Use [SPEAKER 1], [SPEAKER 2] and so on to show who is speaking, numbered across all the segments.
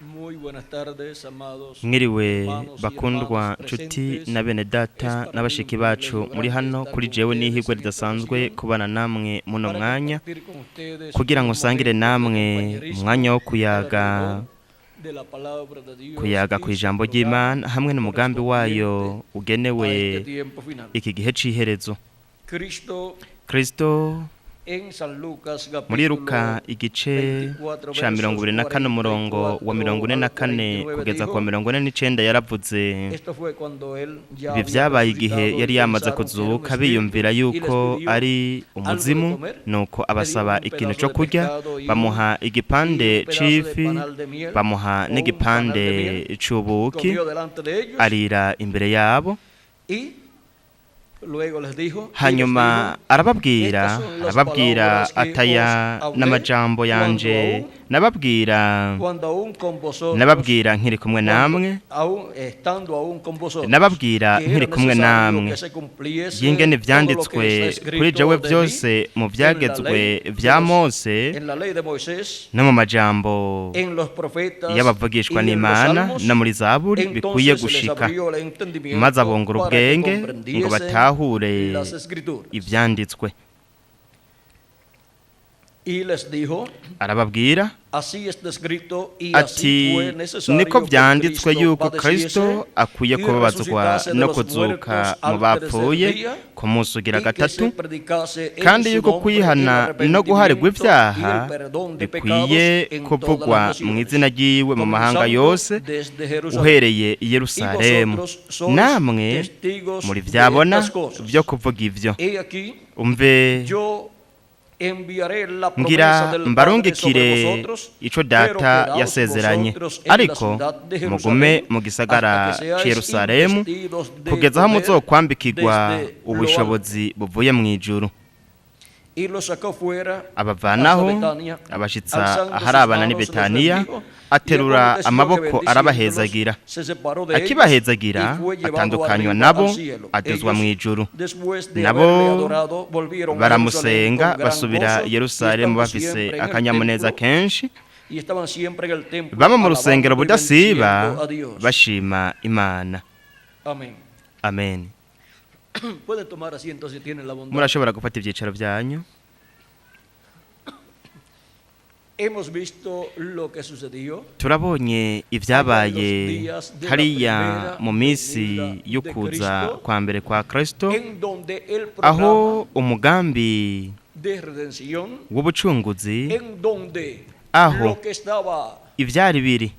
[SPEAKER 1] Muy buenas tardes, amados
[SPEAKER 2] Mwiriwe
[SPEAKER 1] hermanos y
[SPEAKER 2] bakundwa
[SPEAKER 1] hermanas
[SPEAKER 2] nshuti
[SPEAKER 1] presentes.
[SPEAKER 2] Na bene data
[SPEAKER 1] Es para mí
[SPEAKER 2] n'abashiki
[SPEAKER 1] un
[SPEAKER 2] bacu
[SPEAKER 1] privilegio
[SPEAKER 2] muri
[SPEAKER 1] grande
[SPEAKER 2] hano
[SPEAKER 1] estar
[SPEAKER 2] kuri
[SPEAKER 1] con
[SPEAKER 2] jewe
[SPEAKER 1] ustedes
[SPEAKER 2] n'ihirwe
[SPEAKER 1] en esta
[SPEAKER 2] ridasanzwe
[SPEAKER 1] ocasión
[SPEAKER 2] kubana namwe muno
[SPEAKER 1] para
[SPEAKER 2] mwanya
[SPEAKER 1] compartir con ustedes
[SPEAKER 2] kugira ngo
[SPEAKER 1] un
[SPEAKER 2] nsangire
[SPEAKER 1] momento de
[SPEAKER 2] namwe
[SPEAKER 1] compañerismo
[SPEAKER 2] umwanya wo kuyaga
[SPEAKER 1] alrededor de la palabra de Dios
[SPEAKER 2] kuyaga
[SPEAKER 1] y
[SPEAKER 2] ku
[SPEAKER 1] su
[SPEAKER 2] ijambo
[SPEAKER 1] programa
[SPEAKER 2] ry'Imana hamwe n'umugambi wayo
[SPEAKER 1] correspondiente
[SPEAKER 2] ugenewe
[SPEAKER 1] a este tiempo final.
[SPEAKER 2] Iki gihe c'iherezo.
[SPEAKER 1] Cristo
[SPEAKER 2] Kristo
[SPEAKER 1] en San Lucas
[SPEAKER 2] muri
[SPEAKER 1] capítulo
[SPEAKER 2] Luka igice
[SPEAKER 1] 24
[SPEAKER 2] ca mirongo
[SPEAKER 1] versos
[SPEAKER 2] ibiri na kane umurongo wa
[SPEAKER 1] 44
[SPEAKER 2] mirongo ine na
[SPEAKER 1] al
[SPEAKER 2] kane
[SPEAKER 1] 49
[SPEAKER 2] kugeza ku wa
[SPEAKER 1] dijo,
[SPEAKER 2] 49 yaravuze.
[SPEAKER 1] Esto fue cuando él ya
[SPEAKER 2] Ibi
[SPEAKER 1] había
[SPEAKER 2] vyabaye igihe
[SPEAKER 1] resucitado
[SPEAKER 2] yari
[SPEAKER 1] y
[SPEAKER 2] yamaze
[SPEAKER 1] pensaron que era un
[SPEAKER 2] kuzuka
[SPEAKER 1] espíritu
[SPEAKER 2] biyumvira
[SPEAKER 1] y les
[SPEAKER 2] yuko
[SPEAKER 1] pidió
[SPEAKER 2] ari
[SPEAKER 1] algo de
[SPEAKER 2] umuzimu
[SPEAKER 1] comer.
[SPEAKER 2] nuko
[SPEAKER 1] Le dio
[SPEAKER 2] abasaba
[SPEAKER 1] un
[SPEAKER 2] ikintu
[SPEAKER 1] pedazo
[SPEAKER 2] co
[SPEAKER 1] de
[SPEAKER 2] kurya
[SPEAKER 1] pescado y un,
[SPEAKER 2] bamuha
[SPEAKER 1] y
[SPEAKER 2] igipande
[SPEAKER 1] un pedazo de
[SPEAKER 2] c'ifi
[SPEAKER 1] panal de miel
[SPEAKER 2] bamuha
[SPEAKER 1] o un panal de
[SPEAKER 2] n'igipande
[SPEAKER 1] miel.
[SPEAKER 2] c'ubuki
[SPEAKER 1] Comió delante de ellos
[SPEAKER 2] arira imbere yabo.
[SPEAKER 1] Y luego les dijo, y les
[SPEAKER 2] Hanyuma
[SPEAKER 1] dijo,
[SPEAKER 2] arababwira
[SPEAKER 1] estas son las
[SPEAKER 2] arababwira
[SPEAKER 1] palabras que
[SPEAKER 2] ataya
[SPEAKER 1] os hablé
[SPEAKER 2] n'amajambo
[SPEAKER 1] cuando
[SPEAKER 2] yanje
[SPEAKER 1] aún,
[SPEAKER 2] nababwira
[SPEAKER 1] cuando aún con vosotros,
[SPEAKER 2] nababwira nkiri kumwe
[SPEAKER 1] cuando
[SPEAKER 2] namwe
[SPEAKER 1] aún estando aún con vosotros,
[SPEAKER 2] nababwira
[SPEAKER 1] que
[SPEAKER 2] nkiri
[SPEAKER 1] era
[SPEAKER 2] kumwe
[SPEAKER 1] necesario
[SPEAKER 2] namwe
[SPEAKER 1] que se cumpliese
[SPEAKER 2] y'ingene
[SPEAKER 1] todo lo que
[SPEAKER 2] vyanditswe
[SPEAKER 1] está
[SPEAKER 2] kuri
[SPEAKER 1] escrito
[SPEAKER 2] jewe
[SPEAKER 1] de mí
[SPEAKER 2] vyose mu
[SPEAKER 1] en la
[SPEAKER 2] vyagezwe
[SPEAKER 1] ley de
[SPEAKER 2] vya
[SPEAKER 1] los,
[SPEAKER 2] Mose
[SPEAKER 1] en la ley de Moisés,
[SPEAKER 2] no mu majambo
[SPEAKER 1] en los profetas
[SPEAKER 2] y'abavugishwa
[SPEAKER 1] y en los
[SPEAKER 2] n'Imana
[SPEAKER 1] salmos.
[SPEAKER 2] No muri Zaburi bikwiye
[SPEAKER 1] Entonces se les
[SPEAKER 2] gushika.
[SPEAKER 1] Abrió el
[SPEAKER 2] Maze
[SPEAKER 1] entendimiento
[SPEAKER 2] abongura
[SPEAKER 1] para que
[SPEAKER 2] ubwenge ngo
[SPEAKER 1] comprendiesen
[SPEAKER 2] batahure
[SPEAKER 1] las escrituras.
[SPEAKER 2] Ivyanditswe.
[SPEAKER 1] Y les dijo,
[SPEAKER 2] Arababwira
[SPEAKER 1] así está escrito y así
[SPEAKER 2] ati
[SPEAKER 1] fue necesario
[SPEAKER 2] niko
[SPEAKER 1] que
[SPEAKER 2] vyanditswe
[SPEAKER 1] Cristo
[SPEAKER 2] yuko
[SPEAKER 1] padeciese
[SPEAKER 2] Kristo akwiye
[SPEAKER 1] y
[SPEAKER 2] kubabazwa
[SPEAKER 1] resucitase de
[SPEAKER 2] no
[SPEAKER 1] los
[SPEAKER 2] kuzuka
[SPEAKER 1] muertos
[SPEAKER 2] mu
[SPEAKER 1] al tercer
[SPEAKER 2] bapfuye
[SPEAKER 1] día
[SPEAKER 2] ku munsi ugira
[SPEAKER 1] y que
[SPEAKER 2] gatatu
[SPEAKER 1] se predicase en
[SPEAKER 2] kandi
[SPEAKER 1] su
[SPEAKER 2] yuko
[SPEAKER 1] nombre el
[SPEAKER 2] kwihana no guharirwa
[SPEAKER 1] arrepentimiento y
[SPEAKER 2] ivyaha
[SPEAKER 1] el perdón de pecados
[SPEAKER 2] bikwiye
[SPEAKER 1] en todas las
[SPEAKER 2] kuvugwa mu
[SPEAKER 1] naciones,
[SPEAKER 2] izina ryiwe mu mahanga
[SPEAKER 1] comenzando
[SPEAKER 2] yose
[SPEAKER 1] desde Jerusalén.
[SPEAKER 2] uhereye i
[SPEAKER 1] Y
[SPEAKER 2] Yerusalemu.
[SPEAKER 1] vosotros sois
[SPEAKER 2] Namwe
[SPEAKER 1] testigos
[SPEAKER 2] muri
[SPEAKER 1] de
[SPEAKER 2] vyabona
[SPEAKER 1] estas cosas.
[SPEAKER 2] vyo kuvuga ivyo.
[SPEAKER 1] He aquí,
[SPEAKER 2] Umve
[SPEAKER 1] yo enviaré la promesa
[SPEAKER 2] ngira
[SPEAKER 1] del Padre sobre
[SPEAKER 2] mbarungikire
[SPEAKER 1] vosotros,
[SPEAKER 2] ico
[SPEAKER 1] pero
[SPEAKER 2] data
[SPEAKER 1] quedaos
[SPEAKER 2] yasezeranye
[SPEAKER 1] vosotros en la
[SPEAKER 2] ariko
[SPEAKER 1] ciudad de
[SPEAKER 2] mugume
[SPEAKER 1] Jerusalén
[SPEAKER 2] mu gisagara
[SPEAKER 1] hasta que seáis
[SPEAKER 2] c'Yerusalemu
[SPEAKER 1] investidos de
[SPEAKER 2] kugeza aho
[SPEAKER 1] poder
[SPEAKER 2] muzokwambikirwa
[SPEAKER 1] desde lo alto.
[SPEAKER 2] Ubushobozi buvuye mu ijuru.
[SPEAKER 1] Y los sacó fuera hasta
[SPEAKER 2] Abavanaho
[SPEAKER 1] Betania,
[SPEAKER 2] abashitsa
[SPEAKER 1] alzando sus
[SPEAKER 2] aharabana n'i
[SPEAKER 1] manos los
[SPEAKER 2] Betaniya
[SPEAKER 1] bendijo, y
[SPEAKER 2] aterura
[SPEAKER 1] aconteció que
[SPEAKER 2] amaboko
[SPEAKER 1] bendiciéndolos,
[SPEAKER 2] arabahezagira.
[SPEAKER 1] Se separó de ellos y
[SPEAKER 2] Akibahezagira
[SPEAKER 1] fue llevado
[SPEAKER 2] atandukanywa
[SPEAKER 1] arriba
[SPEAKER 2] nabo
[SPEAKER 1] al cielo.
[SPEAKER 2] aduzwa mu
[SPEAKER 1] Ellos,
[SPEAKER 2] ijuru.
[SPEAKER 1] después de
[SPEAKER 2] Nabo
[SPEAKER 1] haberle adorado, volvieron a Jerusalén
[SPEAKER 2] baramusenga
[SPEAKER 1] con gran
[SPEAKER 2] basubira
[SPEAKER 1] gozo
[SPEAKER 2] i
[SPEAKER 1] y
[SPEAKER 2] Yerusalemu
[SPEAKER 1] estando
[SPEAKER 2] bafise
[SPEAKER 1] siempre en el
[SPEAKER 2] akanyamuneza
[SPEAKER 1] templo,
[SPEAKER 2] kenshi
[SPEAKER 1] y estaban siempre en el templo
[SPEAKER 2] baba mu rusengero
[SPEAKER 1] alabando y
[SPEAKER 2] budasiba
[SPEAKER 1] bendiciendo a Dios.
[SPEAKER 2] Bashima Imana.
[SPEAKER 1] Amén.
[SPEAKER 2] Amen.
[SPEAKER 1] Pueden tomar asiento si tienen la bondad.
[SPEAKER 2] Murashobora gufata ibyicaro byanyu.
[SPEAKER 1] Hemos visto lo que sucedió
[SPEAKER 2] Turabonye ibyabaye hariya mu minsi yo kuza kwa mbere kwa Kristo
[SPEAKER 1] en donde el
[SPEAKER 2] aho
[SPEAKER 1] programa
[SPEAKER 2] umugambi
[SPEAKER 1] de redención,
[SPEAKER 2] w'ubucunguzi
[SPEAKER 1] en donde
[SPEAKER 2] aho
[SPEAKER 1] lo que estaba
[SPEAKER 2] ivyari biri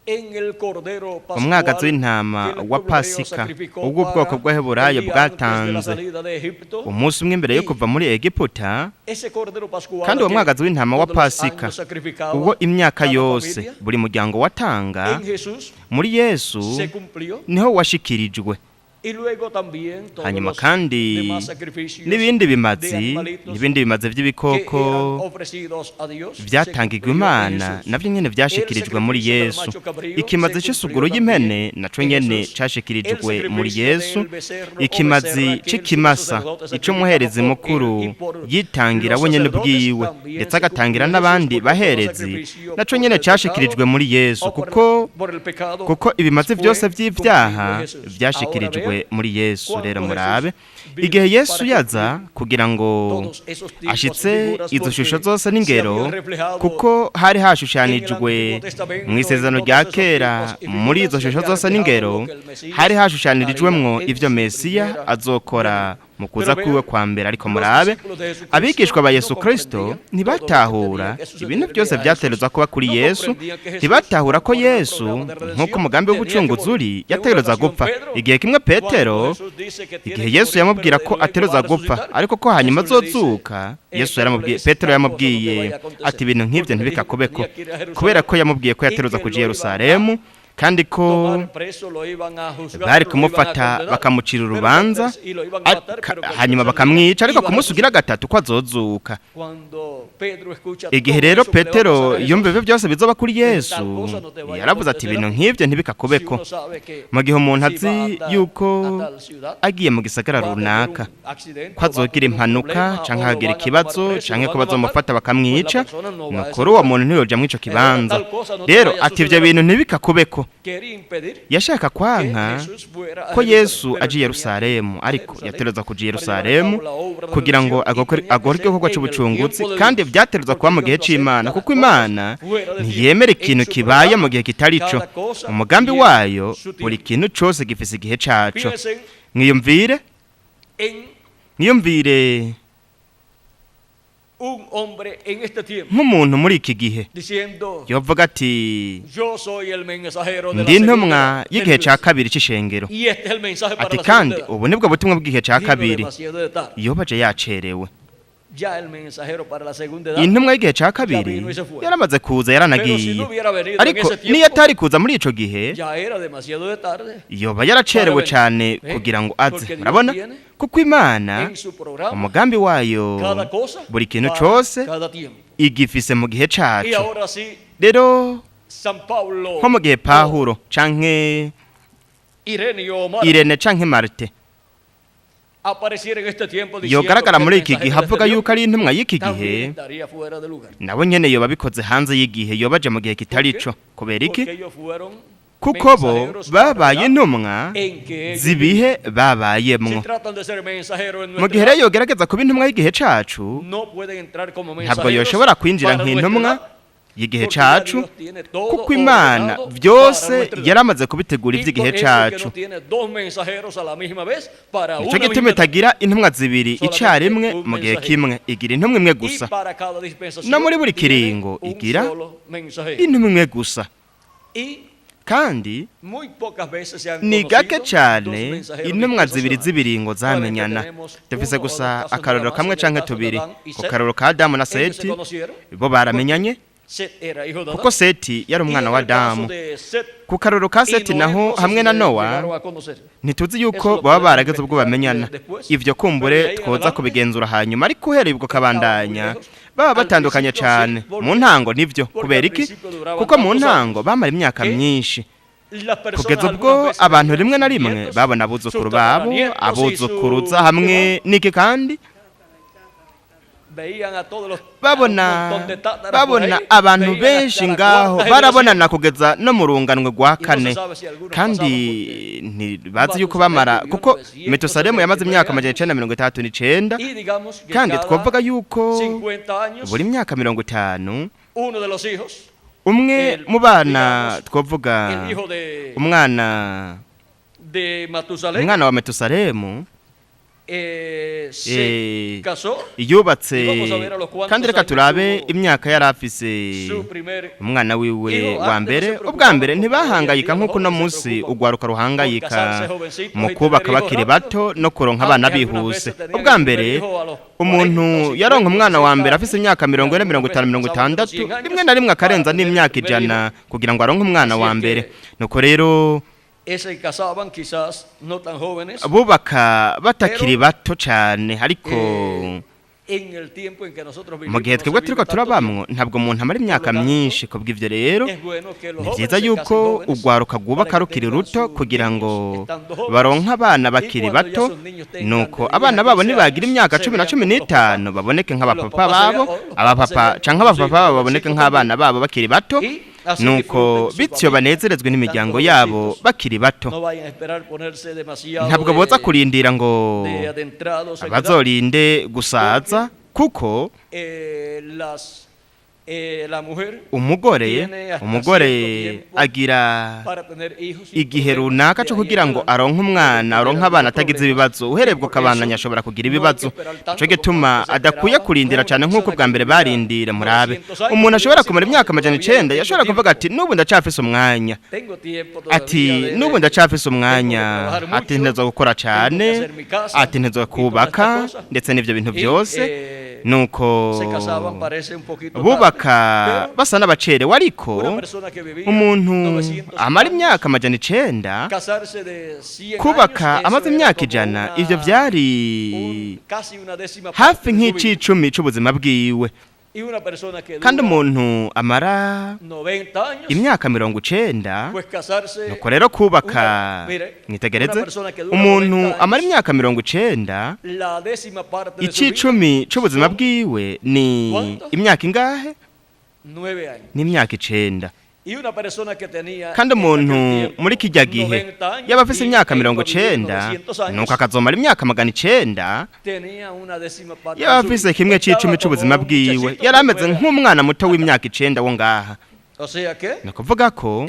[SPEAKER 1] en el cordero
[SPEAKER 2] umwagazi
[SPEAKER 1] pascual
[SPEAKER 2] w'intama
[SPEAKER 1] que el
[SPEAKER 2] wa
[SPEAKER 1] pueblo hebreo
[SPEAKER 2] Pasika
[SPEAKER 1] sacrificó
[SPEAKER 2] ubwo ubwoko
[SPEAKER 1] para
[SPEAKER 2] bw'Abaheburayo
[SPEAKER 1] el día antes de la
[SPEAKER 2] bwatanze
[SPEAKER 1] salida de Egipto,
[SPEAKER 2] umunsi umwe mbere yo
[SPEAKER 1] y
[SPEAKER 2] kuva muri Egiputa
[SPEAKER 1] ese cordero pascual
[SPEAKER 2] kandi uwo
[SPEAKER 1] que
[SPEAKER 2] mwagazi w'intama wa
[SPEAKER 1] todos los
[SPEAKER 2] Pasika
[SPEAKER 1] años sacrificaba
[SPEAKER 2] ubwo imyaka
[SPEAKER 1] cada
[SPEAKER 2] yose
[SPEAKER 1] familia,
[SPEAKER 2] buri muryango watanga
[SPEAKER 1] en Jesús
[SPEAKER 2] muri Yesu
[SPEAKER 1] se cumplió
[SPEAKER 2] niho washikirijwe.
[SPEAKER 1] Y luego también todos
[SPEAKER 2] Hanyuma
[SPEAKER 1] los
[SPEAKER 2] kandi
[SPEAKER 1] demás sacrificios
[SPEAKER 2] n'ibindi
[SPEAKER 1] de
[SPEAKER 2] bimazi
[SPEAKER 1] animalitos
[SPEAKER 2] n'ibindi bimazi
[SPEAKER 1] que
[SPEAKER 2] by'ibikoko
[SPEAKER 1] eran ofrecidos a Dios se
[SPEAKER 2] byatangirwa
[SPEAKER 1] cumplió en
[SPEAKER 2] Imana
[SPEAKER 1] Jesús.
[SPEAKER 2] nabyo nyene
[SPEAKER 1] El
[SPEAKER 2] vyashikirijwe muri
[SPEAKER 1] sacrificio del
[SPEAKER 2] Yesu.
[SPEAKER 1] Macho cabrío
[SPEAKER 2] Ikimazi
[SPEAKER 1] se
[SPEAKER 2] c'isuguru
[SPEAKER 1] cumplió también
[SPEAKER 2] y'impene naco
[SPEAKER 1] en
[SPEAKER 2] nyene
[SPEAKER 1] Jesús. El
[SPEAKER 2] cashikirijwe muri
[SPEAKER 1] sacrificio
[SPEAKER 2] Yesu.
[SPEAKER 1] Del becerro o
[SPEAKER 2] Ikimazi
[SPEAKER 1] becerra que el sumo
[SPEAKER 2] c'ikimasa
[SPEAKER 1] sacerdote
[SPEAKER 2] ico
[SPEAKER 1] sacrificaba
[SPEAKER 2] umuherezi
[SPEAKER 1] por él
[SPEAKER 2] mukuru
[SPEAKER 1] y por
[SPEAKER 2] yitangira
[SPEAKER 1] los
[SPEAKER 2] we nyene
[SPEAKER 1] sacerdotes
[SPEAKER 2] bwiwe
[SPEAKER 1] también
[SPEAKER 2] ndetse
[SPEAKER 1] se
[SPEAKER 2] agatangira
[SPEAKER 1] cumplió en Jesús,
[SPEAKER 2] n'abandi
[SPEAKER 1] porque todo
[SPEAKER 2] baherezi
[SPEAKER 1] sacrificio
[SPEAKER 2] naco
[SPEAKER 1] por
[SPEAKER 2] nyene
[SPEAKER 1] el pecado
[SPEAKER 2] cashikirijwe muri Yesu
[SPEAKER 1] o por
[SPEAKER 2] kuko
[SPEAKER 1] por el pecado
[SPEAKER 2] kuko ibimazi
[SPEAKER 1] fue
[SPEAKER 2] byose
[SPEAKER 1] cumplido
[SPEAKER 2] vy'ivyaha
[SPEAKER 1] en Jesús. Ahora
[SPEAKER 2] vyashikirijwe
[SPEAKER 1] vean
[SPEAKER 2] muri Yesu. Rero
[SPEAKER 1] cuando
[SPEAKER 2] murabe
[SPEAKER 1] Jesús vino
[SPEAKER 2] igihe Yesu
[SPEAKER 1] para
[SPEAKER 2] yaza
[SPEAKER 1] cumplir
[SPEAKER 2] kugira ngo
[SPEAKER 1] todos esos tipos y
[SPEAKER 2] ashitse
[SPEAKER 1] figuras,
[SPEAKER 2] izo shusho
[SPEAKER 1] porque
[SPEAKER 2] zose
[SPEAKER 1] se
[SPEAKER 2] n'ingero
[SPEAKER 1] había reflejado
[SPEAKER 2] kuko hari
[SPEAKER 1] en el
[SPEAKER 2] hashushanijwe
[SPEAKER 1] Antiguo Testamento,
[SPEAKER 2] mu
[SPEAKER 1] en
[SPEAKER 2] isezerano
[SPEAKER 1] todos
[SPEAKER 2] rya
[SPEAKER 1] esos
[SPEAKER 2] kera
[SPEAKER 1] tipos y
[SPEAKER 2] muri
[SPEAKER 1] figuras
[SPEAKER 2] izo
[SPEAKER 1] se
[SPEAKER 2] shusho
[SPEAKER 1] había
[SPEAKER 2] zose
[SPEAKER 1] reflejado
[SPEAKER 2] n'ingero
[SPEAKER 1] lo que el Mesías
[SPEAKER 2] hari hashushanirijwemwo
[SPEAKER 1] haría en
[SPEAKER 2] ivyo
[SPEAKER 1] su
[SPEAKER 2] Mesiya
[SPEAKER 1] primera
[SPEAKER 2] azokora
[SPEAKER 1] venida.
[SPEAKER 2] mu kuza
[SPEAKER 1] Pero
[SPEAKER 2] kwiwe
[SPEAKER 1] vean,
[SPEAKER 2] kwa mbere. Ariko
[SPEAKER 1] los
[SPEAKER 2] murabe
[SPEAKER 1] discípulos de Jesucristo
[SPEAKER 2] abigishwa ba
[SPEAKER 1] no
[SPEAKER 2] Yesu Kristo
[SPEAKER 1] comprendían todo lo que
[SPEAKER 2] ntibatahura
[SPEAKER 1] tenía que
[SPEAKER 2] ibintu
[SPEAKER 1] sucederle
[SPEAKER 2] byose
[SPEAKER 1] a Jesús.
[SPEAKER 2] vyategerezwa kuba kuri
[SPEAKER 1] No
[SPEAKER 2] Yesu.
[SPEAKER 1] comprendían que Jesús,
[SPEAKER 2] Ntibatahura ko
[SPEAKER 1] conforme al
[SPEAKER 2] Yesu
[SPEAKER 1] programa de
[SPEAKER 2] nk'uko
[SPEAKER 1] redención,
[SPEAKER 2] umugambi
[SPEAKER 1] tenía que
[SPEAKER 2] w'ubucunguzi
[SPEAKER 1] morir.
[SPEAKER 2] uri
[SPEAKER 1] En una
[SPEAKER 2] yategerezwa
[SPEAKER 1] ocasión,
[SPEAKER 2] gupfa.
[SPEAKER 1] Pedro,
[SPEAKER 2] Igihe kimwe
[SPEAKER 1] cuando
[SPEAKER 2] Petero
[SPEAKER 1] Jesús dice que tiene
[SPEAKER 2] igihe
[SPEAKER 1] que
[SPEAKER 2] Yesu
[SPEAKER 1] morir,
[SPEAKER 2] yamubwira
[SPEAKER 1] pero
[SPEAKER 2] ko
[SPEAKER 1] de luego
[SPEAKER 2] ategerezwa
[SPEAKER 1] va a
[SPEAKER 2] gupfa
[SPEAKER 1] resucitar,
[SPEAKER 2] ariko ko hanyuma
[SPEAKER 1] Jesús le dice,
[SPEAKER 2] azozuka Yesu
[SPEAKER 1] Pedro le
[SPEAKER 2] yaramubwiye
[SPEAKER 1] dice,
[SPEAKER 2] Petero
[SPEAKER 1] tal cosa no te
[SPEAKER 2] yamubwiye
[SPEAKER 1] vaya a acontecer,
[SPEAKER 2] ati ibintu nk'ivyo
[SPEAKER 1] porque le dijo que
[SPEAKER 2] ntibikakubeko
[SPEAKER 1] tenía que ir a
[SPEAKER 2] kubera
[SPEAKER 1] Jerusalén
[SPEAKER 2] ko yamubwiye ko
[SPEAKER 1] y
[SPEAKER 2] yategerezwa
[SPEAKER 1] que
[SPEAKER 2] kuja i
[SPEAKER 1] lo iban a
[SPEAKER 2] Yerusalemu Kandi ko
[SPEAKER 1] Tomar preso, lo iban a juzgar,
[SPEAKER 2] bari
[SPEAKER 1] lo iban a
[SPEAKER 2] kumufata
[SPEAKER 1] condenar,
[SPEAKER 2] bakamucira
[SPEAKER 1] pero que
[SPEAKER 2] urubanza
[SPEAKER 1] y lo iban a matar, pero que al
[SPEAKER 2] hanyuma
[SPEAKER 1] tercer día
[SPEAKER 2] bakamwica, ariko
[SPEAKER 1] iba a
[SPEAKER 2] ku munsi ugira
[SPEAKER 1] resucitar.
[SPEAKER 2] gatatu ko azozuka.
[SPEAKER 1] Cuando Pedro escucha
[SPEAKER 2] Igihe
[SPEAKER 1] todo
[SPEAKER 2] rero
[SPEAKER 1] eso que le va a
[SPEAKER 2] Petero
[SPEAKER 1] pasar a Jesús,
[SPEAKER 2] yumva ibyo byose bizoba kuri
[SPEAKER 1] tal
[SPEAKER 2] Yesu,
[SPEAKER 1] cosa no te vaya a
[SPEAKER 2] yaravuze ati
[SPEAKER 1] acontecer
[SPEAKER 2] ibintu
[SPEAKER 1] a ti.
[SPEAKER 2] nk'ibyo
[SPEAKER 1] Si
[SPEAKER 2] ntibikakubeko.
[SPEAKER 1] uno sabe que
[SPEAKER 2] Mu gihe umuntu
[SPEAKER 1] si
[SPEAKER 2] azi
[SPEAKER 1] va a tal,
[SPEAKER 2] yuko
[SPEAKER 1] a tal ciudad,
[SPEAKER 2] agiye mu gisagara
[SPEAKER 1] va a tener
[SPEAKER 2] runaka
[SPEAKER 1] un accidente
[SPEAKER 2] ko
[SPEAKER 1] o va a
[SPEAKER 2] azogira
[SPEAKER 1] tener un
[SPEAKER 2] impanuka
[SPEAKER 1] problema
[SPEAKER 2] canke
[SPEAKER 1] o lo
[SPEAKER 2] akagira
[SPEAKER 1] van a tomar
[SPEAKER 2] ikibazo
[SPEAKER 1] preso y lo
[SPEAKER 2] canke ko
[SPEAKER 1] van a matar,
[SPEAKER 2] bazomufata
[SPEAKER 1] pues la
[SPEAKER 2] bakamwica,
[SPEAKER 1] persona no va a ese
[SPEAKER 2] nukuri uwo
[SPEAKER 1] lugar.
[SPEAKER 2] muntu ntiyoja mw'ico
[SPEAKER 1] Ahora,
[SPEAKER 2] kibanza.
[SPEAKER 1] tal cosa no te
[SPEAKER 2] Rero
[SPEAKER 1] vaya a
[SPEAKER 2] ati ibyo
[SPEAKER 1] suceder a
[SPEAKER 2] bintu
[SPEAKER 1] ti.
[SPEAKER 2] ntibikakubeko.
[SPEAKER 1] Quería impedir
[SPEAKER 2] Yashaka
[SPEAKER 1] que
[SPEAKER 2] kwanka
[SPEAKER 1] Jesús fuera a
[SPEAKER 2] ko
[SPEAKER 1] Jerusalén,
[SPEAKER 2] Yesu
[SPEAKER 1] pero
[SPEAKER 2] aje i
[SPEAKER 1] él tenía que ir a
[SPEAKER 2] Yerusalemu, ariko
[SPEAKER 1] Jerusalén
[SPEAKER 2] yategerezwa kuja i
[SPEAKER 1] para llevar a
[SPEAKER 2] Yerusalemu
[SPEAKER 1] cabo la obra de
[SPEAKER 2] kugira ngo
[SPEAKER 1] redención y tenía que
[SPEAKER 2] agore
[SPEAKER 1] ser
[SPEAKER 2] igikorwa
[SPEAKER 1] en el
[SPEAKER 2] c'ubucunguzi,
[SPEAKER 1] tiempo de
[SPEAKER 2] kandi
[SPEAKER 1] Dios,
[SPEAKER 2] vyategerezwa kuba
[SPEAKER 1] porque
[SPEAKER 2] mu gihe
[SPEAKER 1] Dios no acepta
[SPEAKER 2] c'Imana,
[SPEAKER 1] las
[SPEAKER 2] kuko
[SPEAKER 1] cosas
[SPEAKER 2] Imana
[SPEAKER 1] fuera de tiempo.
[SPEAKER 2] ntiyemera
[SPEAKER 1] En
[SPEAKER 2] ikintu
[SPEAKER 1] su
[SPEAKER 2] kibaye
[SPEAKER 1] programa,
[SPEAKER 2] mu gihe kitari ico.
[SPEAKER 1] cada cosa
[SPEAKER 2] Umugambi
[SPEAKER 1] tiene
[SPEAKER 2] wayo,
[SPEAKER 1] su
[SPEAKER 2] buri
[SPEAKER 1] tiempo.
[SPEAKER 2] kintu cose gifise igihe caco.
[SPEAKER 1] Fíjense
[SPEAKER 2] Mwiyumvire,
[SPEAKER 1] en
[SPEAKER 2] mwiyumvire
[SPEAKER 1] un hombre en este tiempo
[SPEAKER 2] nk'umuntu muri iki gihe
[SPEAKER 1] diciendo:
[SPEAKER 2] yovuga ati
[SPEAKER 1] Yo soy el mensajero de la
[SPEAKER 2] ndi
[SPEAKER 1] segunda
[SPEAKER 2] intumwa
[SPEAKER 1] edad de la
[SPEAKER 2] y'igihe ca
[SPEAKER 1] iglesia.
[SPEAKER 2] kabiri c'ishengero,
[SPEAKER 1] Y este es el mensaje para
[SPEAKER 2] ati
[SPEAKER 1] la
[SPEAKER 2] kandi
[SPEAKER 1] segunda edad.
[SPEAKER 2] ubu nibwo butumwa bw'igihe ca
[SPEAKER 1] Vino
[SPEAKER 2] kabiri.
[SPEAKER 1] demasiado de tarde.
[SPEAKER 2] Yoba aje yacerewe.
[SPEAKER 1] Ya el mensajero para la segunda edad
[SPEAKER 2] Intumwa y'igihe ca
[SPEAKER 1] ya
[SPEAKER 2] kabiri
[SPEAKER 1] vino y se fue.
[SPEAKER 2] yaramaze kuza,
[SPEAKER 1] Pero si
[SPEAKER 2] yaranagiye.
[SPEAKER 1] no hubiera venido en
[SPEAKER 2] Ariko
[SPEAKER 1] ese
[SPEAKER 2] niyo
[SPEAKER 1] tiempo,
[SPEAKER 2] atari kuza muri ico gihe,
[SPEAKER 1] ya era demasiado de tarde
[SPEAKER 2] yoba
[SPEAKER 1] para
[SPEAKER 2] yaracerewe
[SPEAKER 1] venir.
[SPEAKER 2] cane
[SPEAKER 1] ¿Eh?
[SPEAKER 2] kugira ngo aze.
[SPEAKER 1] Porque Dios
[SPEAKER 2] Murabona,
[SPEAKER 1] tiene
[SPEAKER 2] kuko Imana
[SPEAKER 1] en su programa
[SPEAKER 2] umugambi wayo
[SPEAKER 1] cada cosa
[SPEAKER 2] buri kintu
[SPEAKER 1] para
[SPEAKER 2] cose
[SPEAKER 1] cada tiempo.
[SPEAKER 2] igifise mu gihe
[SPEAKER 1] Y
[SPEAKER 2] caco.
[SPEAKER 1] ahora sí,
[SPEAKER 2] Rero
[SPEAKER 1] San Pablo
[SPEAKER 2] nko mu gihe
[SPEAKER 1] o
[SPEAKER 2] Pahuro canke
[SPEAKER 1] Ireneo o Marta
[SPEAKER 2] Irene canke Marte
[SPEAKER 1] apareciera en este tiempo diciendo
[SPEAKER 2] yogaragara
[SPEAKER 1] que es
[SPEAKER 2] muri iki
[SPEAKER 1] mensajero
[SPEAKER 2] gihe
[SPEAKER 1] de este
[SPEAKER 2] avuga yuko
[SPEAKER 1] tiempo,
[SPEAKER 2] ari intumwa y'iki gihe,
[SPEAKER 1] también estaría fuera de lugar.
[SPEAKER 2] nabo nyene yoba abikoze hanze y'igihe, yoba aje mu gihe
[SPEAKER 1] ¿Por
[SPEAKER 2] kitari
[SPEAKER 1] qué?
[SPEAKER 2] ico. Kubera iki?
[SPEAKER 1] Porque ellos fueron
[SPEAKER 2] Kuko bo
[SPEAKER 1] mensajeros para la
[SPEAKER 2] babaye
[SPEAKER 1] edad
[SPEAKER 2] intumwa
[SPEAKER 1] en que ellos
[SPEAKER 2] z'ibihe
[SPEAKER 1] vivían. Si
[SPEAKER 2] babayemwo.
[SPEAKER 1] tratan de ser mensajeros en
[SPEAKER 2] Mu
[SPEAKER 1] nuestra
[SPEAKER 2] gihe rero
[SPEAKER 1] edad,
[SPEAKER 2] yogerageza kuba intumwa y'igihe cacu,
[SPEAKER 1] no pueden entrar como
[SPEAKER 2] ntabwo
[SPEAKER 1] mensajeros
[SPEAKER 2] yoshobora kwinjira
[SPEAKER 1] para nuestra
[SPEAKER 2] nk'intumwa
[SPEAKER 1] edad,
[SPEAKER 2] y'igihe
[SPEAKER 1] porque ya
[SPEAKER 2] cacu,
[SPEAKER 1] Dios tiene todo
[SPEAKER 2] kuko Imana
[SPEAKER 1] ordenado para
[SPEAKER 2] byose
[SPEAKER 1] nuestra edad.
[SPEAKER 2] yaramaze kubitegura
[SPEAKER 1] Y por
[SPEAKER 2] ivy'igihe
[SPEAKER 1] eso es que
[SPEAKER 2] cacu.
[SPEAKER 1] no tiene dos mensajeros a la misma vez para
[SPEAKER 2] Nico
[SPEAKER 1] una
[SPEAKER 2] gituma
[SPEAKER 1] misma edad.
[SPEAKER 2] itagira intumwa zibiri
[SPEAKER 1] Solamente
[SPEAKER 2] icarimwe
[SPEAKER 1] un
[SPEAKER 2] mu gihe
[SPEAKER 1] mensajero.
[SPEAKER 2] kimwe, igira intumwa imwe
[SPEAKER 1] Y
[SPEAKER 2] gusa.
[SPEAKER 1] para cada
[SPEAKER 2] No
[SPEAKER 1] dispensación
[SPEAKER 2] muri buri
[SPEAKER 1] tiene
[SPEAKER 2] kiringo
[SPEAKER 1] un
[SPEAKER 2] igira
[SPEAKER 1] solo mensajero.
[SPEAKER 2] intumwa imwe gusa.
[SPEAKER 1] Y
[SPEAKER 2] Kandi
[SPEAKER 1] muy pocas veces se han
[SPEAKER 2] ni gake
[SPEAKER 1] conocido dos
[SPEAKER 2] cane
[SPEAKER 1] mensajeros
[SPEAKER 2] intumwa zibiri
[SPEAKER 1] dispensacionales.
[SPEAKER 2] z'ibiringo
[SPEAKER 1] Solamente
[SPEAKER 2] zamenyana.
[SPEAKER 1] tenemos
[SPEAKER 2] Dufise
[SPEAKER 1] uno o dos
[SPEAKER 2] gusa
[SPEAKER 1] casos nada
[SPEAKER 2] akarorero
[SPEAKER 1] más
[SPEAKER 2] kamwe
[SPEAKER 1] en el
[SPEAKER 2] canke
[SPEAKER 1] caso de
[SPEAKER 2] tubiri.
[SPEAKER 1] Adán y
[SPEAKER 2] Ku
[SPEAKER 1] Set.
[SPEAKER 2] karorero ka Adamu na
[SPEAKER 1] Ellos se
[SPEAKER 2] Seti
[SPEAKER 1] conocieron
[SPEAKER 2] bo
[SPEAKER 1] porque
[SPEAKER 2] baramenyanye,
[SPEAKER 1] Set era hijo de
[SPEAKER 2] kuko
[SPEAKER 1] Adán.
[SPEAKER 2] Seti yari
[SPEAKER 1] Y
[SPEAKER 2] umwana
[SPEAKER 1] en
[SPEAKER 2] wa
[SPEAKER 1] el caso
[SPEAKER 2] Adamu.
[SPEAKER 1] de Set
[SPEAKER 2] Ku karorero ka
[SPEAKER 1] y
[SPEAKER 2] Seti
[SPEAKER 1] Noé,
[SPEAKER 2] naho
[SPEAKER 1] no sé
[SPEAKER 2] hamwe
[SPEAKER 1] si
[SPEAKER 2] na
[SPEAKER 1] se
[SPEAKER 2] Nowa
[SPEAKER 1] llegaron a conocer.
[SPEAKER 2] ntituzi
[SPEAKER 1] Eso
[SPEAKER 2] yuko
[SPEAKER 1] lo
[SPEAKER 2] baba
[SPEAKER 1] podemos
[SPEAKER 2] barageze ubwo
[SPEAKER 1] investigar
[SPEAKER 2] bamenyana.
[SPEAKER 1] después.
[SPEAKER 2] Ivyo
[SPEAKER 1] Pero de
[SPEAKER 2] kumbure
[SPEAKER 1] ahí en
[SPEAKER 2] twoza
[SPEAKER 1] adelante
[SPEAKER 2] kubigenzura hanyuma, ariko uhereye ubwo
[SPEAKER 1] estaban muy
[SPEAKER 2] kabandanya
[SPEAKER 1] lejos.
[SPEAKER 2] baba
[SPEAKER 1] Al
[SPEAKER 2] batandukanye
[SPEAKER 1] principio sí,
[SPEAKER 2] cane. Mu
[SPEAKER 1] porque
[SPEAKER 2] ntango nivyo,
[SPEAKER 1] porque
[SPEAKER 2] kubera
[SPEAKER 1] al
[SPEAKER 2] iki?
[SPEAKER 1] principio duraban
[SPEAKER 2] Kuko mu
[SPEAKER 1] tantos
[SPEAKER 2] ntango
[SPEAKER 1] años
[SPEAKER 2] bamara imyaka
[SPEAKER 1] que
[SPEAKER 2] myinshi,
[SPEAKER 1] las personas
[SPEAKER 2] kugeza ubwo
[SPEAKER 1] algunas veces
[SPEAKER 2] abantu
[SPEAKER 1] veían
[SPEAKER 2] rimwe na
[SPEAKER 1] sus
[SPEAKER 2] rimwe
[SPEAKER 1] nietos,
[SPEAKER 2] babona
[SPEAKER 1] sus
[SPEAKER 2] abuzukuru babo,
[SPEAKER 1] tataranietos y
[SPEAKER 2] abuzukuruza
[SPEAKER 1] su
[SPEAKER 2] hamwe
[SPEAKER 1] ¿qué más?
[SPEAKER 2] n'iki kandi
[SPEAKER 1] Veían a todos los a un
[SPEAKER 2] babona
[SPEAKER 1] montón de tátaras por
[SPEAKER 2] babona
[SPEAKER 1] ahí,
[SPEAKER 2] abantu
[SPEAKER 1] veían hasta
[SPEAKER 2] benshi
[SPEAKER 1] la
[SPEAKER 2] ngaho,
[SPEAKER 1] cuarta generación.
[SPEAKER 2] barabonana kugeza no mu runganwe rwa
[SPEAKER 1] Y no se
[SPEAKER 2] kane.
[SPEAKER 1] sabe si algunos
[SPEAKER 2] Kandi
[SPEAKER 1] pasaban porque
[SPEAKER 2] ntibazi yuko
[SPEAKER 1] Matusalén
[SPEAKER 2] bamara,
[SPEAKER 1] vivió
[SPEAKER 2] kuko Metusalemu yamaze
[SPEAKER 1] 969
[SPEAKER 2] imyaka amajana
[SPEAKER 1] años.
[SPEAKER 2] icenda 39.
[SPEAKER 1] Y digamos que
[SPEAKER 2] Kandi
[SPEAKER 1] cada
[SPEAKER 2] twavuga yuko
[SPEAKER 1] 50 años
[SPEAKER 2] buri myaka 50
[SPEAKER 1] uno de los hijos,
[SPEAKER 2] umwe
[SPEAKER 1] el,
[SPEAKER 2] mu bana,
[SPEAKER 1] digamos,
[SPEAKER 2] twavuga
[SPEAKER 1] el hijo de,
[SPEAKER 2] umwana
[SPEAKER 1] de Matusalén,
[SPEAKER 2] umwana wa Metusalemu
[SPEAKER 1] se casó
[SPEAKER 2] yubatse.
[SPEAKER 1] y vamos a ver a los
[SPEAKER 2] Kandi
[SPEAKER 1] cuantos
[SPEAKER 2] reka
[SPEAKER 1] años
[SPEAKER 2] turabe
[SPEAKER 1] tuvo
[SPEAKER 2] imyaka yari afise
[SPEAKER 1] su primer
[SPEAKER 2] umwana wiwe
[SPEAKER 1] hijo.
[SPEAKER 2] wa
[SPEAKER 1] Antes no
[SPEAKER 2] mbere.
[SPEAKER 1] se
[SPEAKER 2] Ubwa
[SPEAKER 1] preocupaban
[SPEAKER 2] mbere
[SPEAKER 1] como hoy en
[SPEAKER 2] ntibahangayika
[SPEAKER 1] día los
[SPEAKER 2] nk'uko uno
[SPEAKER 1] jóvenes se
[SPEAKER 2] munsi
[SPEAKER 1] preocupan
[SPEAKER 2] ugwaruka
[SPEAKER 1] por
[SPEAKER 2] ruhangayika
[SPEAKER 1] casarse jovencitos
[SPEAKER 2] mu
[SPEAKER 1] y
[SPEAKER 2] kubaka
[SPEAKER 1] tener hijos
[SPEAKER 2] bakiri
[SPEAKER 1] rápido.
[SPEAKER 2] bato no kuronka abana
[SPEAKER 1] Antes algunas
[SPEAKER 2] bihuse.
[SPEAKER 1] veces tenían
[SPEAKER 2] Ubwa
[SPEAKER 1] el primer
[SPEAKER 2] mbere
[SPEAKER 1] hijo a los 40,
[SPEAKER 2] umuntu
[SPEAKER 1] 50,
[SPEAKER 2] yaronka umwana wa
[SPEAKER 1] 60
[SPEAKER 2] mbere afise
[SPEAKER 1] años,
[SPEAKER 2] imyaka
[SPEAKER 1] y
[SPEAKER 2] 40,
[SPEAKER 1] algunas
[SPEAKER 2] 50,
[SPEAKER 1] veces
[SPEAKER 2] mirongo
[SPEAKER 1] pasaban de los
[SPEAKER 2] itandatu,
[SPEAKER 1] 100
[SPEAKER 2] rimwe
[SPEAKER 1] años
[SPEAKER 2] na rimwe
[SPEAKER 1] para
[SPEAKER 2] akarenza
[SPEAKER 1] tener el
[SPEAKER 2] n'imyaka
[SPEAKER 1] primer
[SPEAKER 2] 100
[SPEAKER 1] hijo.
[SPEAKER 2] kugira ngo aronke umwana
[SPEAKER 1] Así
[SPEAKER 2] wa
[SPEAKER 1] es
[SPEAKER 2] mbere.
[SPEAKER 1] que
[SPEAKER 2] Nuko rero
[SPEAKER 1] se casaban quizás no tan jóvenes,
[SPEAKER 2] bubaka batakiri
[SPEAKER 1] pero
[SPEAKER 2] bato cane, ariko
[SPEAKER 1] eh, en el tiempo en que nosotros
[SPEAKER 2] mu
[SPEAKER 1] vivimos
[SPEAKER 2] gihe
[SPEAKER 1] no se
[SPEAKER 2] twebwe
[SPEAKER 1] vive
[SPEAKER 2] turiko
[SPEAKER 1] tanto tiempo.
[SPEAKER 2] turabamwo ntabwo umuntu amara
[SPEAKER 1] Por lo
[SPEAKER 2] imyaka
[SPEAKER 1] tanto,
[SPEAKER 2] myinshi. Kubw'ivyo rero
[SPEAKER 1] es bueno que los
[SPEAKER 2] ni
[SPEAKER 1] jóvenes
[SPEAKER 2] vyiza
[SPEAKER 1] se casen
[SPEAKER 2] yuko
[SPEAKER 1] jóvenes
[SPEAKER 2] ugwaruka
[SPEAKER 1] para
[SPEAKER 2] rwubaka
[SPEAKER 1] que
[SPEAKER 2] rukiri
[SPEAKER 1] tengan
[SPEAKER 2] ruto
[SPEAKER 1] sus
[SPEAKER 2] kugira
[SPEAKER 1] niños
[SPEAKER 2] ngo
[SPEAKER 1] estando jóvenes
[SPEAKER 2] baronke abana
[SPEAKER 1] y
[SPEAKER 2] bakiri
[SPEAKER 1] cuando ya
[SPEAKER 2] bato,
[SPEAKER 1] sus niños tengan
[SPEAKER 2] nuko
[SPEAKER 1] de 10
[SPEAKER 2] abana
[SPEAKER 1] a
[SPEAKER 2] babo
[SPEAKER 1] 15
[SPEAKER 2] nibagira
[SPEAKER 1] años
[SPEAKER 2] imyaka
[SPEAKER 1] se
[SPEAKER 2] 10 na
[SPEAKER 1] vean
[SPEAKER 2] cumi
[SPEAKER 1] como los papás
[SPEAKER 2] n'itanu baboneke
[SPEAKER 1] y los
[SPEAKER 2] nk'abapapa
[SPEAKER 1] papás se vean
[SPEAKER 2] babo,
[SPEAKER 1] o los papás se
[SPEAKER 2] abapapa
[SPEAKER 1] vean
[SPEAKER 2] canke
[SPEAKER 1] como sus
[SPEAKER 2] abapapa
[SPEAKER 1] hijos
[SPEAKER 2] babo baboneke
[SPEAKER 1] jovencitos
[SPEAKER 2] nk'abana
[SPEAKER 1] también
[SPEAKER 2] babo bakiri bato,
[SPEAKER 1] y así
[SPEAKER 2] nuko
[SPEAKER 1] disfruten su
[SPEAKER 2] bityo
[SPEAKER 1] familia
[SPEAKER 2] banezerezwe
[SPEAKER 1] estando
[SPEAKER 2] n'imiryango yabo
[SPEAKER 1] jovencitos.
[SPEAKER 2] bakiri bato.
[SPEAKER 1] No vayan a esperar ponerse demasiado
[SPEAKER 2] Ntabwo boza
[SPEAKER 1] de,
[SPEAKER 2] kurindira ngo
[SPEAKER 1] de adentrados en edad,
[SPEAKER 2] bazorinde gusaza,
[SPEAKER 1] porque
[SPEAKER 2] kuko
[SPEAKER 1] la mujer
[SPEAKER 2] umugore
[SPEAKER 1] tiene hasta
[SPEAKER 2] umugore
[SPEAKER 1] cierto tiempo
[SPEAKER 2] agira
[SPEAKER 1] para tener hijos sin
[SPEAKER 2] igihe
[SPEAKER 1] problemas,
[SPEAKER 2] runaka
[SPEAKER 1] de
[SPEAKER 2] cyo
[SPEAKER 1] ahí en
[SPEAKER 2] kugira ngo
[SPEAKER 1] adelante
[SPEAKER 2] aronke
[SPEAKER 1] puede
[SPEAKER 2] umwana,
[SPEAKER 1] tener
[SPEAKER 2] aronke abana
[SPEAKER 1] algunos
[SPEAKER 2] atagize
[SPEAKER 1] problemas
[SPEAKER 2] ibibazo.
[SPEAKER 1] y
[SPEAKER 2] Uhereye ubwo
[SPEAKER 1] por eso
[SPEAKER 2] kabandanya ashobora kugira
[SPEAKER 1] no hay que
[SPEAKER 2] ibibazo.
[SPEAKER 1] esperar
[SPEAKER 2] Nico
[SPEAKER 1] tanto como
[SPEAKER 2] gituma
[SPEAKER 1] antes se
[SPEAKER 2] adakwiye
[SPEAKER 1] esperaba. No
[SPEAKER 2] kurindira
[SPEAKER 1] es una
[SPEAKER 2] cyane nk'uko
[SPEAKER 1] persona
[SPEAKER 2] bwa
[SPEAKER 1] que
[SPEAKER 2] mbere
[SPEAKER 1] tuviera
[SPEAKER 2] barindira. Murabe
[SPEAKER 1] 900 años
[SPEAKER 2] umuntu
[SPEAKER 1] podría
[SPEAKER 2] ashobora
[SPEAKER 1] decir,
[SPEAKER 2] kumara
[SPEAKER 1] no,
[SPEAKER 2] imyaka amajana
[SPEAKER 1] todavía yo
[SPEAKER 2] icenda
[SPEAKER 1] tengo
[SPEAKER 2] yashobora kuvuga
[SPEAKER 1] tiempo,
[SPEAKER 2] ati n'ubu ndacafise umwanya,
[SPEAKER 1] tengo tiempo todavía
[SPEAKER 2] ati
[SPEAKER 1] de,
[SPEAKER 2] n'ubu
[SPEAKER 1] de,
[SPEAKER 2] ndacafise
[SPEAKER 1] tengo que
[SPEAKER 2] umwanya,
[SPEAKER 1] trabajar
[SPEAKER 2] ati
[SPEAKER 1] mucho,
[SPEAKER 2] ntezwa gukora
[SPEAKER 1] tengo que
[SPEAKER 2] cane,
[SPEAKER 1] hacer mi
[SPEAKER 2] ati
[SPEAKER 1] casa
[SPEAKER 2] ntezwa
[SPEAKER 1] y toda esta
[SPEAKER 2] kubaka
[SPEAKER 1] cosa.
[SPEAKER 2] ndetse n'ivyo bintu
[SPEAKER 1] Y
[SPEAKER 2] byose. Nuko
[SPEAKER 1] se casaban, parece un poquito
[SPEAKER 2] bubaka
[SPEAKER 1] tarde, pero
[SPEAKER 2] basa n'abacerewe, ariko
[SPEAKER 1] una persona que vivía
[SPEAKER 2] umuntu
[SPEAKER 1] 900
[SPEAKER 2] amara
[SPEAKER 1] años,
[SPEAKER 2] imyaka 900,
[SPEAKER 1] casarse de 100
[SPEAKER 2] kubaka
[SPEAKER 1] años, eso
[SPEAKER 2] amaze
[SPEAKER 1] era
[SPEAKER 2] imyaka
[SPEAKER 1] como
[SPEAKER 2] 100,
[SPEAKER 1] una-
[SPEAKER 2] ivyo vyari
[SPEAKER 1] casi una décima parte
[SPEAKER 2] hafi
[SPEAKER 1] de su vida.
[SPEAKER 2] nk'icicumi c'ubuzima bwiwe.
[SPEAKER 1] Y una persona que
[SPEAKER 2] Kandi
[SPEAKER 1] dura
[SPEAKER 2] umuntu amara
[SPEAKER 1] 90 años,
[SPEAKER 2] imyaka 90,
[SPEAKER 1] pues casarse
[SPEAKER 2] nuko rero kubaka,
[SPEAKER 1] mire,
[SPEAKER 2] mwitegereze,
[SPEAKER 1] una persona que dura
[SPEAKER 2] umuntu
[SPEAKER 1] 90
[SPEAKER 2] amara
[SPEAKER 1] años,
[SPEAKER 2] imyaka 90,
[SPEAKER 1] la décima parte de su vida
[SPEAKER 2] icicumi c'ubuzima
[SPEAKER 1] son
[SPEAKER 2] bwiwe ni
[SPEAKER 1] ¿Cuánto?
[SPEAKER 2] imyaka ingahe?
[SPEAKER 1] 9 años.
[SPEAKER 2] Ni imyaka 9.
[SPEAKER 1] Y una persona que tenía
[SPEAKER 2] Kandi
[SPEAKER 1] en
[SPEAKER 2] umuntu
[SPEAKER 1] aquel tiempo
[SPEAKER 2] muri kijya gihe
[SPEAKER 1] 90 años
[SPEAKER 2] yaba afise
[SPEAKER 1] y
[SPEAKER 2] imyaka
[SPEAKER 1] que iba a
[SPEAKER 2] mirongo
[SPEAKER 1] vivir
[SPEAKER 2] icenda,
[SPEAKER 1] 900 años,
[SPEAKER 2] nuko akazomara imyaka 900,
[SPEAKER 1] tenía una décima parte
[SPEAKER 2] yaba
[SPEAKER 1] de su
[SPEAKER 2] afise
[SPEAKER 1] vida.
[SPEAKER 2] kimwe
[SPEAKER 1] Estaba
[SPEAKER 2] c'icumi
[SPEAKER 1] como
[SPEAKER 2] c'ubuzima
[SPEAKER 1] un
[SPEAKER 2] bwiwe,
[SPEAKER 1] muchachito
[SPEAKER 2] yari
[SPEAKER 1] que
[SPEAKER 2] ameze
[SPEAKER 1] fuera
[SPEAKER 2] nk'umwana muto w'imyaka 9 wo ngaha.
[SPEAKER 1] O sea que,
[SPEAKER 2] Ni ukuvuga ko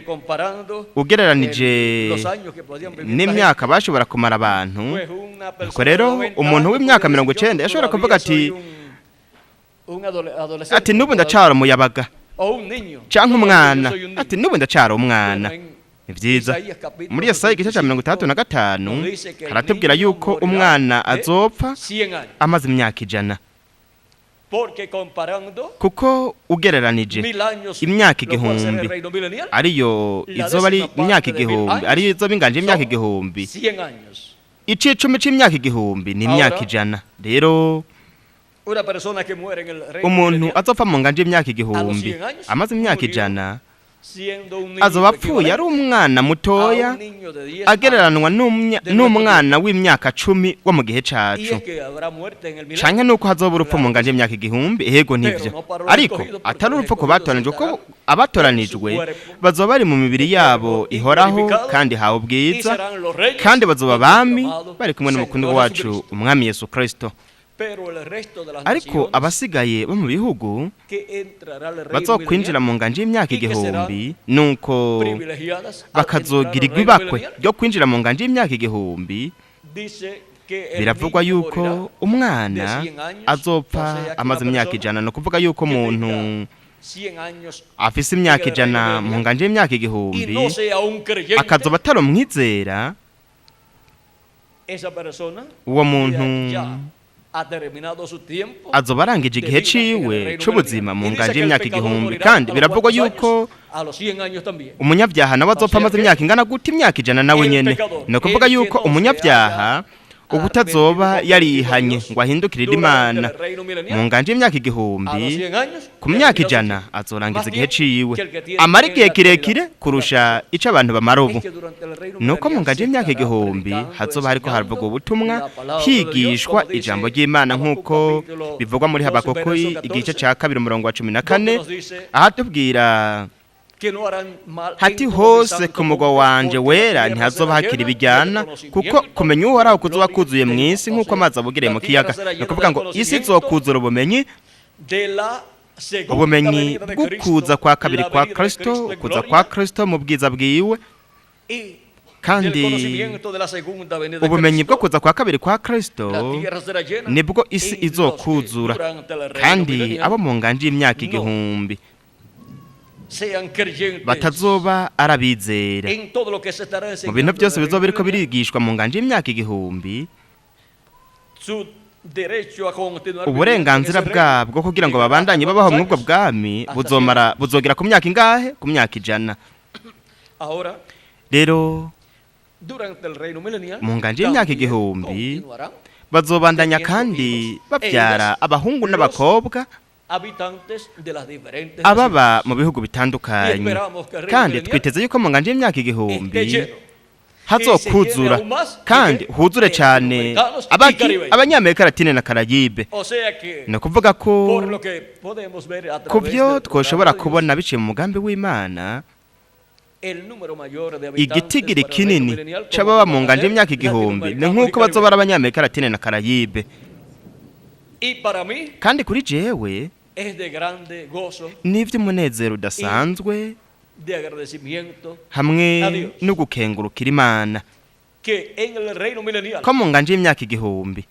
[SPEAKER 1] comparando
[SPEAKER 2] ugereranije
[SPEAKER 1] los años que podían vivir la
[SPEAKER 2] n'imyaka bashobora kumara abantu,
[SPEAKER 1] gente, pues una
[SPEAKER 2] nuko
[SPEAKER 1] persona
[SPEAKER 2] rero
[SPEAKER 1] de 90
[SPEAKER 2] umuntu
[SPEAKER 1] años
[SPEAKER 2] w'imyaka
[SPEAKER 1] podía
[SPEAKER 2] mirongo
[SPEAKER 1] decir,
[SPEAKER 2] icenda
[SPEAKER 1] "Yo
[SPEAKER 2] yashobora
[SPEAKER 1] todavía
[SPEAKER 2] kuvuga
[SPEAKER 1] soy
[SPEAKER 2] ati
[SPEAKER 1] un adolescente
[SPEAKER 2] ati n'ubu
[SPEAKER 1] todavía,
[SPEAKER 2] ndacara umuyabaga
[SPEAKER 1] o un niño,
[SPEAKER 2] canke
[SPEAKER 1] todavía
[SPEAKER 2] umwana,
[SPEAKER 1] yo soy un niño".
[SPEAKER 2] ati n'ubu ndacara umwana.
[SPEAKER 1] Bueno, en
[SPEAKER 2] Ni vyiza.
[SPEAKER 1] Isaías capítulo
[SPEAKER 2] Muri Yesaya igice ca 65
[SPEAKER 1] nos dice que el
[SPEAKER 2] haratubwira
[SPEAKER 1] niño
[SPEAKER 2] yuko
[SPEAKER 1] morirá
[SPEAKER 2] umwana
[SPEAKER 1] de
[SPEAKER 2] azopfa
[SPEAKER 1] 100 años.
[SPEAKER 2] amaze imyaka 100,
[SPEAKER 1] Porque comparando
[SPEAKER 2] kuko ugereranije
[SPEAKER 1] 1000 años,
[SPEAKER 2] imyaka
[SPEAKER 1] lo cual será el
[SPEAKER 2] 1000,
[SPEAKER 1] reino milenial,
[SPEAKER 2] ariyo
[SPEAKER 1] la
[SPEAKER 2] izoba ari
[SPEAKER 1] décima parte
[SPEAKER 2] imyaka
[SPEAKER 1] de mil
[SPEAKER 2] 1000,
[SPEAKER 1] años
[SPEAKER 2] ariyo izoba inganje y'imyaka
[SPEAKER 1] son
[SPEAKER 2] 1000,
[SPEAKER 1] 100 años.
[SPEAKER 2] icicumi c'imyaka 1000 ni imyaka
[SPEAKER 1] Ahora,
[SPEAKER 2] 100. Rero
[SPEAKER 1] una persona que muere en el reino
[SPEAKER 2] umuntu
[SPEAKER 1] milenial,
[SPEAKER 2] azopfa mu nganje y'imyaka 1000,
[SPEAKER 1] 100 años,
[SPEAKER 2] amaze imyaka
[SPEAKER 1] murió
[SPEAKER 2] 100,
[SPEAKER 1] siendo un niño
[SPEAKER 2] azoba apfuye ari
[SPEAKER 1] equivalente
[SPEAKER 2] umwana
[SPEAKER 1] a
[SPEAKER 2] mutoya
[SPEAKER 1] un niño de 10 años.
[SPEAKER 2] agereranwa
[SPEAKER 1] de
[SPEAKER 2] n'umwana w'imyaka 10 wo mu gihe
[SPEAKER 1] Y
[SPEAKER 2] cacu.
[SPEAKER 1] es que habrá muerte en el milenio.
[SPEAKER 2] Canke nuko hazoba urupfu mu nganje y'imyaka 1000, ehego nivyo, ariko atari urupfu ku batoranijwe, ko abatoranijwe bazoba bari mu mibiri yabo ihoraho kandi hawe
[SPEAKER 1] Y
[SPEAKER 2] ubwiza,
[SPEAKER 1] serán los reyes
[SPEAKER 2] kandi bazoba
[SPEAKER 1] con nuestro
[SPEAKER 2] abami
[SPEAKER 1] amado
[SPEAKER 2] bari kumwe n'umukundu
[SPEAKER 1] Señor
[SPEAKER 2] wacu
[SPEAKER 1] Jesucristo.
[SPEAKER 2] umwami Yesu Kristo.
[SPEAKER 1] Pero el resto de las
[SPEAKER 2] Ariko
[SPEAKER 1] naciones
[SPEAKER 2] abasigaye bo mu bihugu
[SPEAKER 1] que entrará al reino
[SPEAKER 2] bazokwinjira
[SPEAKER 1] milenial,
[SPEAKER 2] mu nganje y'imyaka
[SPEAKER 1] y que serán
[SPEAKER 2] 1000, nuko
[SPEAKER 1] privilegiadas al entrar al
[SPEAKER 2] bakazogirirwa
[SPEAKER 1] reino
[SPEAKER 2] ibakwe
[SPEAKER 1] milenial,
[SPEAKER 2] ryo kwinjira mu nganje y'imyaka 1000,
[SPEAKER 1] dice que el
[SPEAKER 2] biravugwa
[SPEAKER 1] niño
[SPEAKER 2] yuko
[SPEAKER 1] morirá
[SPEAKER 2] umwana
[SPEAKER 1] de 100 años,
[SPEAKER 2] azopfa
[SPEAKER 1] o sea que
[SPEAKER 2] amaze
[SPEAKER 1] una
[SPEAKER 2] imyaka
[SPEAKER 1] persona
[SPEAKER 2] 100. Ni ukuvuga yuko
[SPEAKER 1] que
[SPEAKER 2] umuntu
[SPEAKER 1] tenga 100 años
[SPEAKER 2] afise imyaka
[SPEAKER 1] en el
[SPEAKER 2] 100
[SPEAKER 1] reino
[SPEAKER 2] mu
[SPEAKER 1] milenial
[SPEAKER 2] nganje y'imyaka
[SPEAKER 1] y
[SPEAKER 2] 1000
[SPEAKER 1] no sea un creyente,
[SPEAKER 2] akazoba atari umwizera,
[SPEAKER 1] esa persona
[SPEAKER 2] uwo muntu
[SPEAKER 1] ya ha terminado su tiempo
[SPEAKER 2] azoba arangije
[SPEAKER 1] de
[SPEAKER 2] igihe
[SPEAKER 1] vida en el
[SPEAKER 2] ciwe
[SPEAKER 1] reino
[SPEAKER 2] c'ubuzima
[SPEAKER 1] milenial.
[SPEAKER 2] mu
[SPEAKER 1] Y dice
[SPEAKER 2] nganje
[SPEAKER 1] que el
[SPEAKER 2] y'imyaka
[SPEAKER 1] pecador
[SPEAKER 2] 1000.
[SPEAKER 1] morirá
[SPEAKER 2] Kandi
[SPEAKER 1] a los
[SPEAKER 2] biravugwa
[SPEAKER 1] cuantos
[SPEAKER 2] yuko
[SPEAKER 1] años, a los 100 años también.
[SPEAKER 2] umunyabyaha nawe azopfa
[SPEAKER 1] O sea
[SPEAKER 2] amaze
[SPEAKER 1] que
[SPEAKER 2] imyaka ingana gute? Imyaka 100 nawe
[SPEAKER 1] el
[SPEAKER 2] nyene.
[SPEAKER 1] pecador,
[SPEAKER 2] Ni ukuvuga
[SPEAKER 1] el que
[SPEAKER 2] yuko
[SPEAKER 1] no se
[SPEAKER 2] umunyabyaha
[SPEAKER 1] haya
[SPEAKER 2] ubu utazoba
[SPEAKER 1] arrepentido,
[SPEAKER 2] yarihanye
[SPEAKER 1] convertido a Dios
[SPEAKER 2] ngo ahindukirire
[SPEAKER 1] durante
[SPEAKER 2] Imana
[SPEAKER 1] el reino milenial,
[SPEAKER 2] mu nganje y'imyaka
[SPEAKER 1] a
[SPEAKER 2] 1000,
[SPEAKER 1] los 100 años,
[SPEAKER 2] ku myaka
[SPEAKER 1] terminado su
[SPEAKER 2] 100
[SPEAKER 1] tiempo.
[SPEAKER 2] azorangiza
[SPEAKER 1] Más
[SPEAKER 2] igihe
[SPEAKER 1] tiempo
[SPEAKER 2] ciwe,
[SPEAKER 1] que el que tiene
[SPEAKER 2] amara
[SPEAKER 1] en
[SPEAKER 2] igihe
[SPEAKER 1] la
[SPEAKER 2] kirekire
[SPEAKER 1] actualidad.
[SPEAKER 2] kurusha ico abantu bamara ubu.
[SPEAKER 1] Es que durante el reino
[SPEAKER 2] Nuko mu
[SPEAKER 1] milenial
[SPEAKER 2] nganje
[SPEAKER 1] se
[SPEAKER 2] y'imyaka
[SPEAKER 1] estará
[SPEAKER 2] 1000
[SPEAKER 1] predicando,
[SPEAKER 2] hazoba hariko haravugwa
[SPEAKER 1] enseñando
[SPEAKER 2] ubutumwa,
[SPEAKER 1] la palabra de Dios,
[SPEAKER 2] higishwa
[SPEAKER 1] como dice
[SPEAKER 2] ijambo ry'Imana
[SPEAKER 1] Habacuc
[SPEAKER 2] nk'uko
[SPEAKER 1] capítulo
[SPEAKER 2] bivugwa muri
[SPEAKER 1] 2,
[SPEAKER 2] Habakuku
[SPEAKER 1] verso
[SPEAKER 2] igice
[SPEAKER 1] 14,
[SPEAKER 2] ca 2 umurongo wa 14,
[SPEAKER 1] donde nos dice
[SPEAKER 2] ahatubwira
[SPEAKER 1] que no harán mal en
[SPEAKER 2] hati
[SPEAKER 1] todo mi
[SPEAKER 2] hose
[SPEAKER 1] santo
[SPEAKER 2] ku mugwa
[SPEAKER 1] monte,
[SPEAKER 2] wanje
[SPEAKER 1] porque la
[SPEAKER 2] wera
[SPEAKER 1] tierra
[SPEAKER 2] ntihazoba
[SPEAKER 1] será
[SPEAKER 2] hakiri
[SPEAKER 1] llena del
[SPEAKER 2] ibijyana, kuko
[SPEAKER 1] conocimiento
[SPEAKER 2] kumenya
[SPEAKER 1] de la
[SPEAKER 2] Uhoraho kuzoba
[SPEAKER 1] gloria
[SPEAKER 2] kuzuye
[SPEAKER 1] de
[SPEAKER 2] mu
[SPEAKER 1] Dios.
[SPEAKER 2] isi
[SPEAKER 1] O
[SPEAKER 2] nk'uko
[SPEAKER 1] sea,
[SPEAKER 2] amazi abugiriye
[SPEAKER 1] la
[SPEAKER 2] mu
[SPEAKER 1] tierra
[SPEAKER 2] kiyaga.
[SPEAKER 1] será
[SPEAKER 2] Ni
[SPEAKER 1] llena
[SPEAKER 2] ukuvuga
[SPEAKER 1] del
[SPEAKER 2] ngo isi
[SPEAKER 1] conocimiento
[SPEAKER 2] izokuzura ubumenyi,
[SPEAKER 1] de la segunda
[SPEAKER 2] ubumenyi
[SPEAKER 1] venida de
[SPEAKER 2] bw'ukuza
[SPEAKER 1] Cristo,
[SPEAKER 2] kwa kabiri
[SPEAKER 1] la
[SPEAKER 2] kwa
[SPEAKER 1] venida de
[SPEAKER 2] Kristo,
[SPEAKER 1] Cristo en
[SPEAKER 2] kuza
[SPEAKER 1] gloria,
[SPEAKER 2] kwa Kristo mu bwiza bwiwe,
[SPEAKER 1] y del
[SPEAKER 2] kandi
[SPEAKER 1] conocimiento de la segunda venida de
[SPEAKER 2] ubumenyi bwo
[SPEAKER 1] Cristo,
[SPEAKER 2] kuza kwa kabiri kwa Kristo
[SPEAKER 1] la tierra será llena
[SPEAKER 2] nibwo isi
[SPEAKER 1] y los que
[SPEAKER 2] izokuzura.
[SPEAKER 1] durante el reino
[SPEAKER 2] Kandi
[SPEAKER 1] milenial
[SPEAKER 2] abo mu nganje y'imyaka
[SPEAKER 1] no
[SPEAKER 2] 1000
[SPEAKER 1] sean creyentes
[SPEAKER 2] batazoba ari abizera
[SPEAKER 1] en todo lo que se estará
[SPEAKER 2] mu
[SPEAKER 1] enseñando
[SPEAKER 2] bintu
[SPEAKER 1] en
[SPEAKER 2] byose
[SPEAKER 1] el
[SPEAKER 2] bizoba
[SPEAKER 1] reino
[SPEAKER 2] biriko
[SPEAKER 1] milenial,
[SPEAKER 2] birigishwa mu nganje y'imyaka 1000,
[SPEAKER 1] su derecho a continuar viviendo en
[SPEAKER 2] uburenganzira
[SPEAKER 1] ese reino
[SPEAKER 2] bwabwo kugira ngo
[SPEAKER 1] llegará
[SPEAKER 2] babandanye
[SPEAKER 1] hasta
[SPEAKER 2] babaho
[SPEAKER 1] cuántos
[SPEAKER 2] muri ubwo
[SPEAKER 1] años?
[SPEAKER 2] bwami
[SPEAKER 1] Hasta
[SPEAKER 2] buzomara buzogera ku myaka ingahe? Ku myaka 100.
[SPEAKER 1] Ahora,
[SPEAKER 2] Rero
[SPEAKER 1] durante el reino milenial,
[SPEAKER 2] mu nganje y'imyaka
[SPEAKER 1] también
[SPEAKER 2] 1000
[SPEAKER 1] continuarán
[SPEAKER 2] bazobandanya
[SPEAKER 1] teniendo
[SPEAKER 2] kandi
[SPEAKER 1] hijos e
[SPEAKER 2] babyara
[SPEAKER 1] hijas
[SPEAKER 2] abahungu
[SPEAKER 1] los
[SPEAKER 2] n'abakobwa
[SPEAKER 1] habitantes de las diferentes
[SPEAKER 2] ababa
[SPEAKER 1] naciones.
[SPEAKER 2] mu bihugu
[SPEAKER 1] Y
[SPEAKER 2] bitandukanye.
[SPEAKER 1] esperamos que el reino
[SPEAKER 2] Kandi
[SPEAKER 1] milenial
[SPEAKER 2] twiteze yuko mu nganje y'imyaka
[SPEAKER 1] esté
[SPEAKER 2] 1000
[SPEAKER 1] lleno
[SPEAKER 2] hazokuzura kandi huzure cyane abaki abanyamerika latine na Karayibe.
[SPEAKER 1] O sea que,
[SPEAKER 2] Ni ukuvuga ko
[SPEAKER 1] por lo que podemos ver a
[SPEAKER 2] ku
[SPEAKER 1] través
[SPEAKER 2] byo
[SPEAKER 1] del programa
[SPEAKER 2] twoshobora
[SPEAKER 1] de Dios,
[SPEAKER 2] kubona biciye mu mugambi w'Imana,
[SPEAKER 1] el número mayor de habitantes
[SPEAKER 2] igitigiri
[SPEAKER 1] para el reino
[SPEAKER 2] kinini
[SPEAKER 1] milenial, como
[SPEAKER 2] c'ababa mu
[SPEAKER 1] van a
[SPEAKER 2] nganje
[SPEAKER 1] ser
[SPEAKER 2] y'imyaka 1000 ni
[SPEAKER 1] latinoamericanos y
[SPEAKER 2] nk'uko bazoba ari
[SPEAKER 1] caribeños.
[SPEAKER 2] abanyamerika latine na Karayibe.
[SPEAKER 1] Y para mí
[SPEAKER 2] Kandi kuri jewe
[SPEAKER 1] es de grande gozo,
[SPEAKER 2] ni iby'umunezero udasanzwe
[SPEAKER 1] de agradecimiento,
[SPEAKER 2] hamwe
[SPEAKER 1] a Dios.
[SPEAKER 2] no gukengurukira Imana
[SPEAKER 1] que en el reino milenial
[SPEAKER 2] ko mu nganje y'imyaka 1000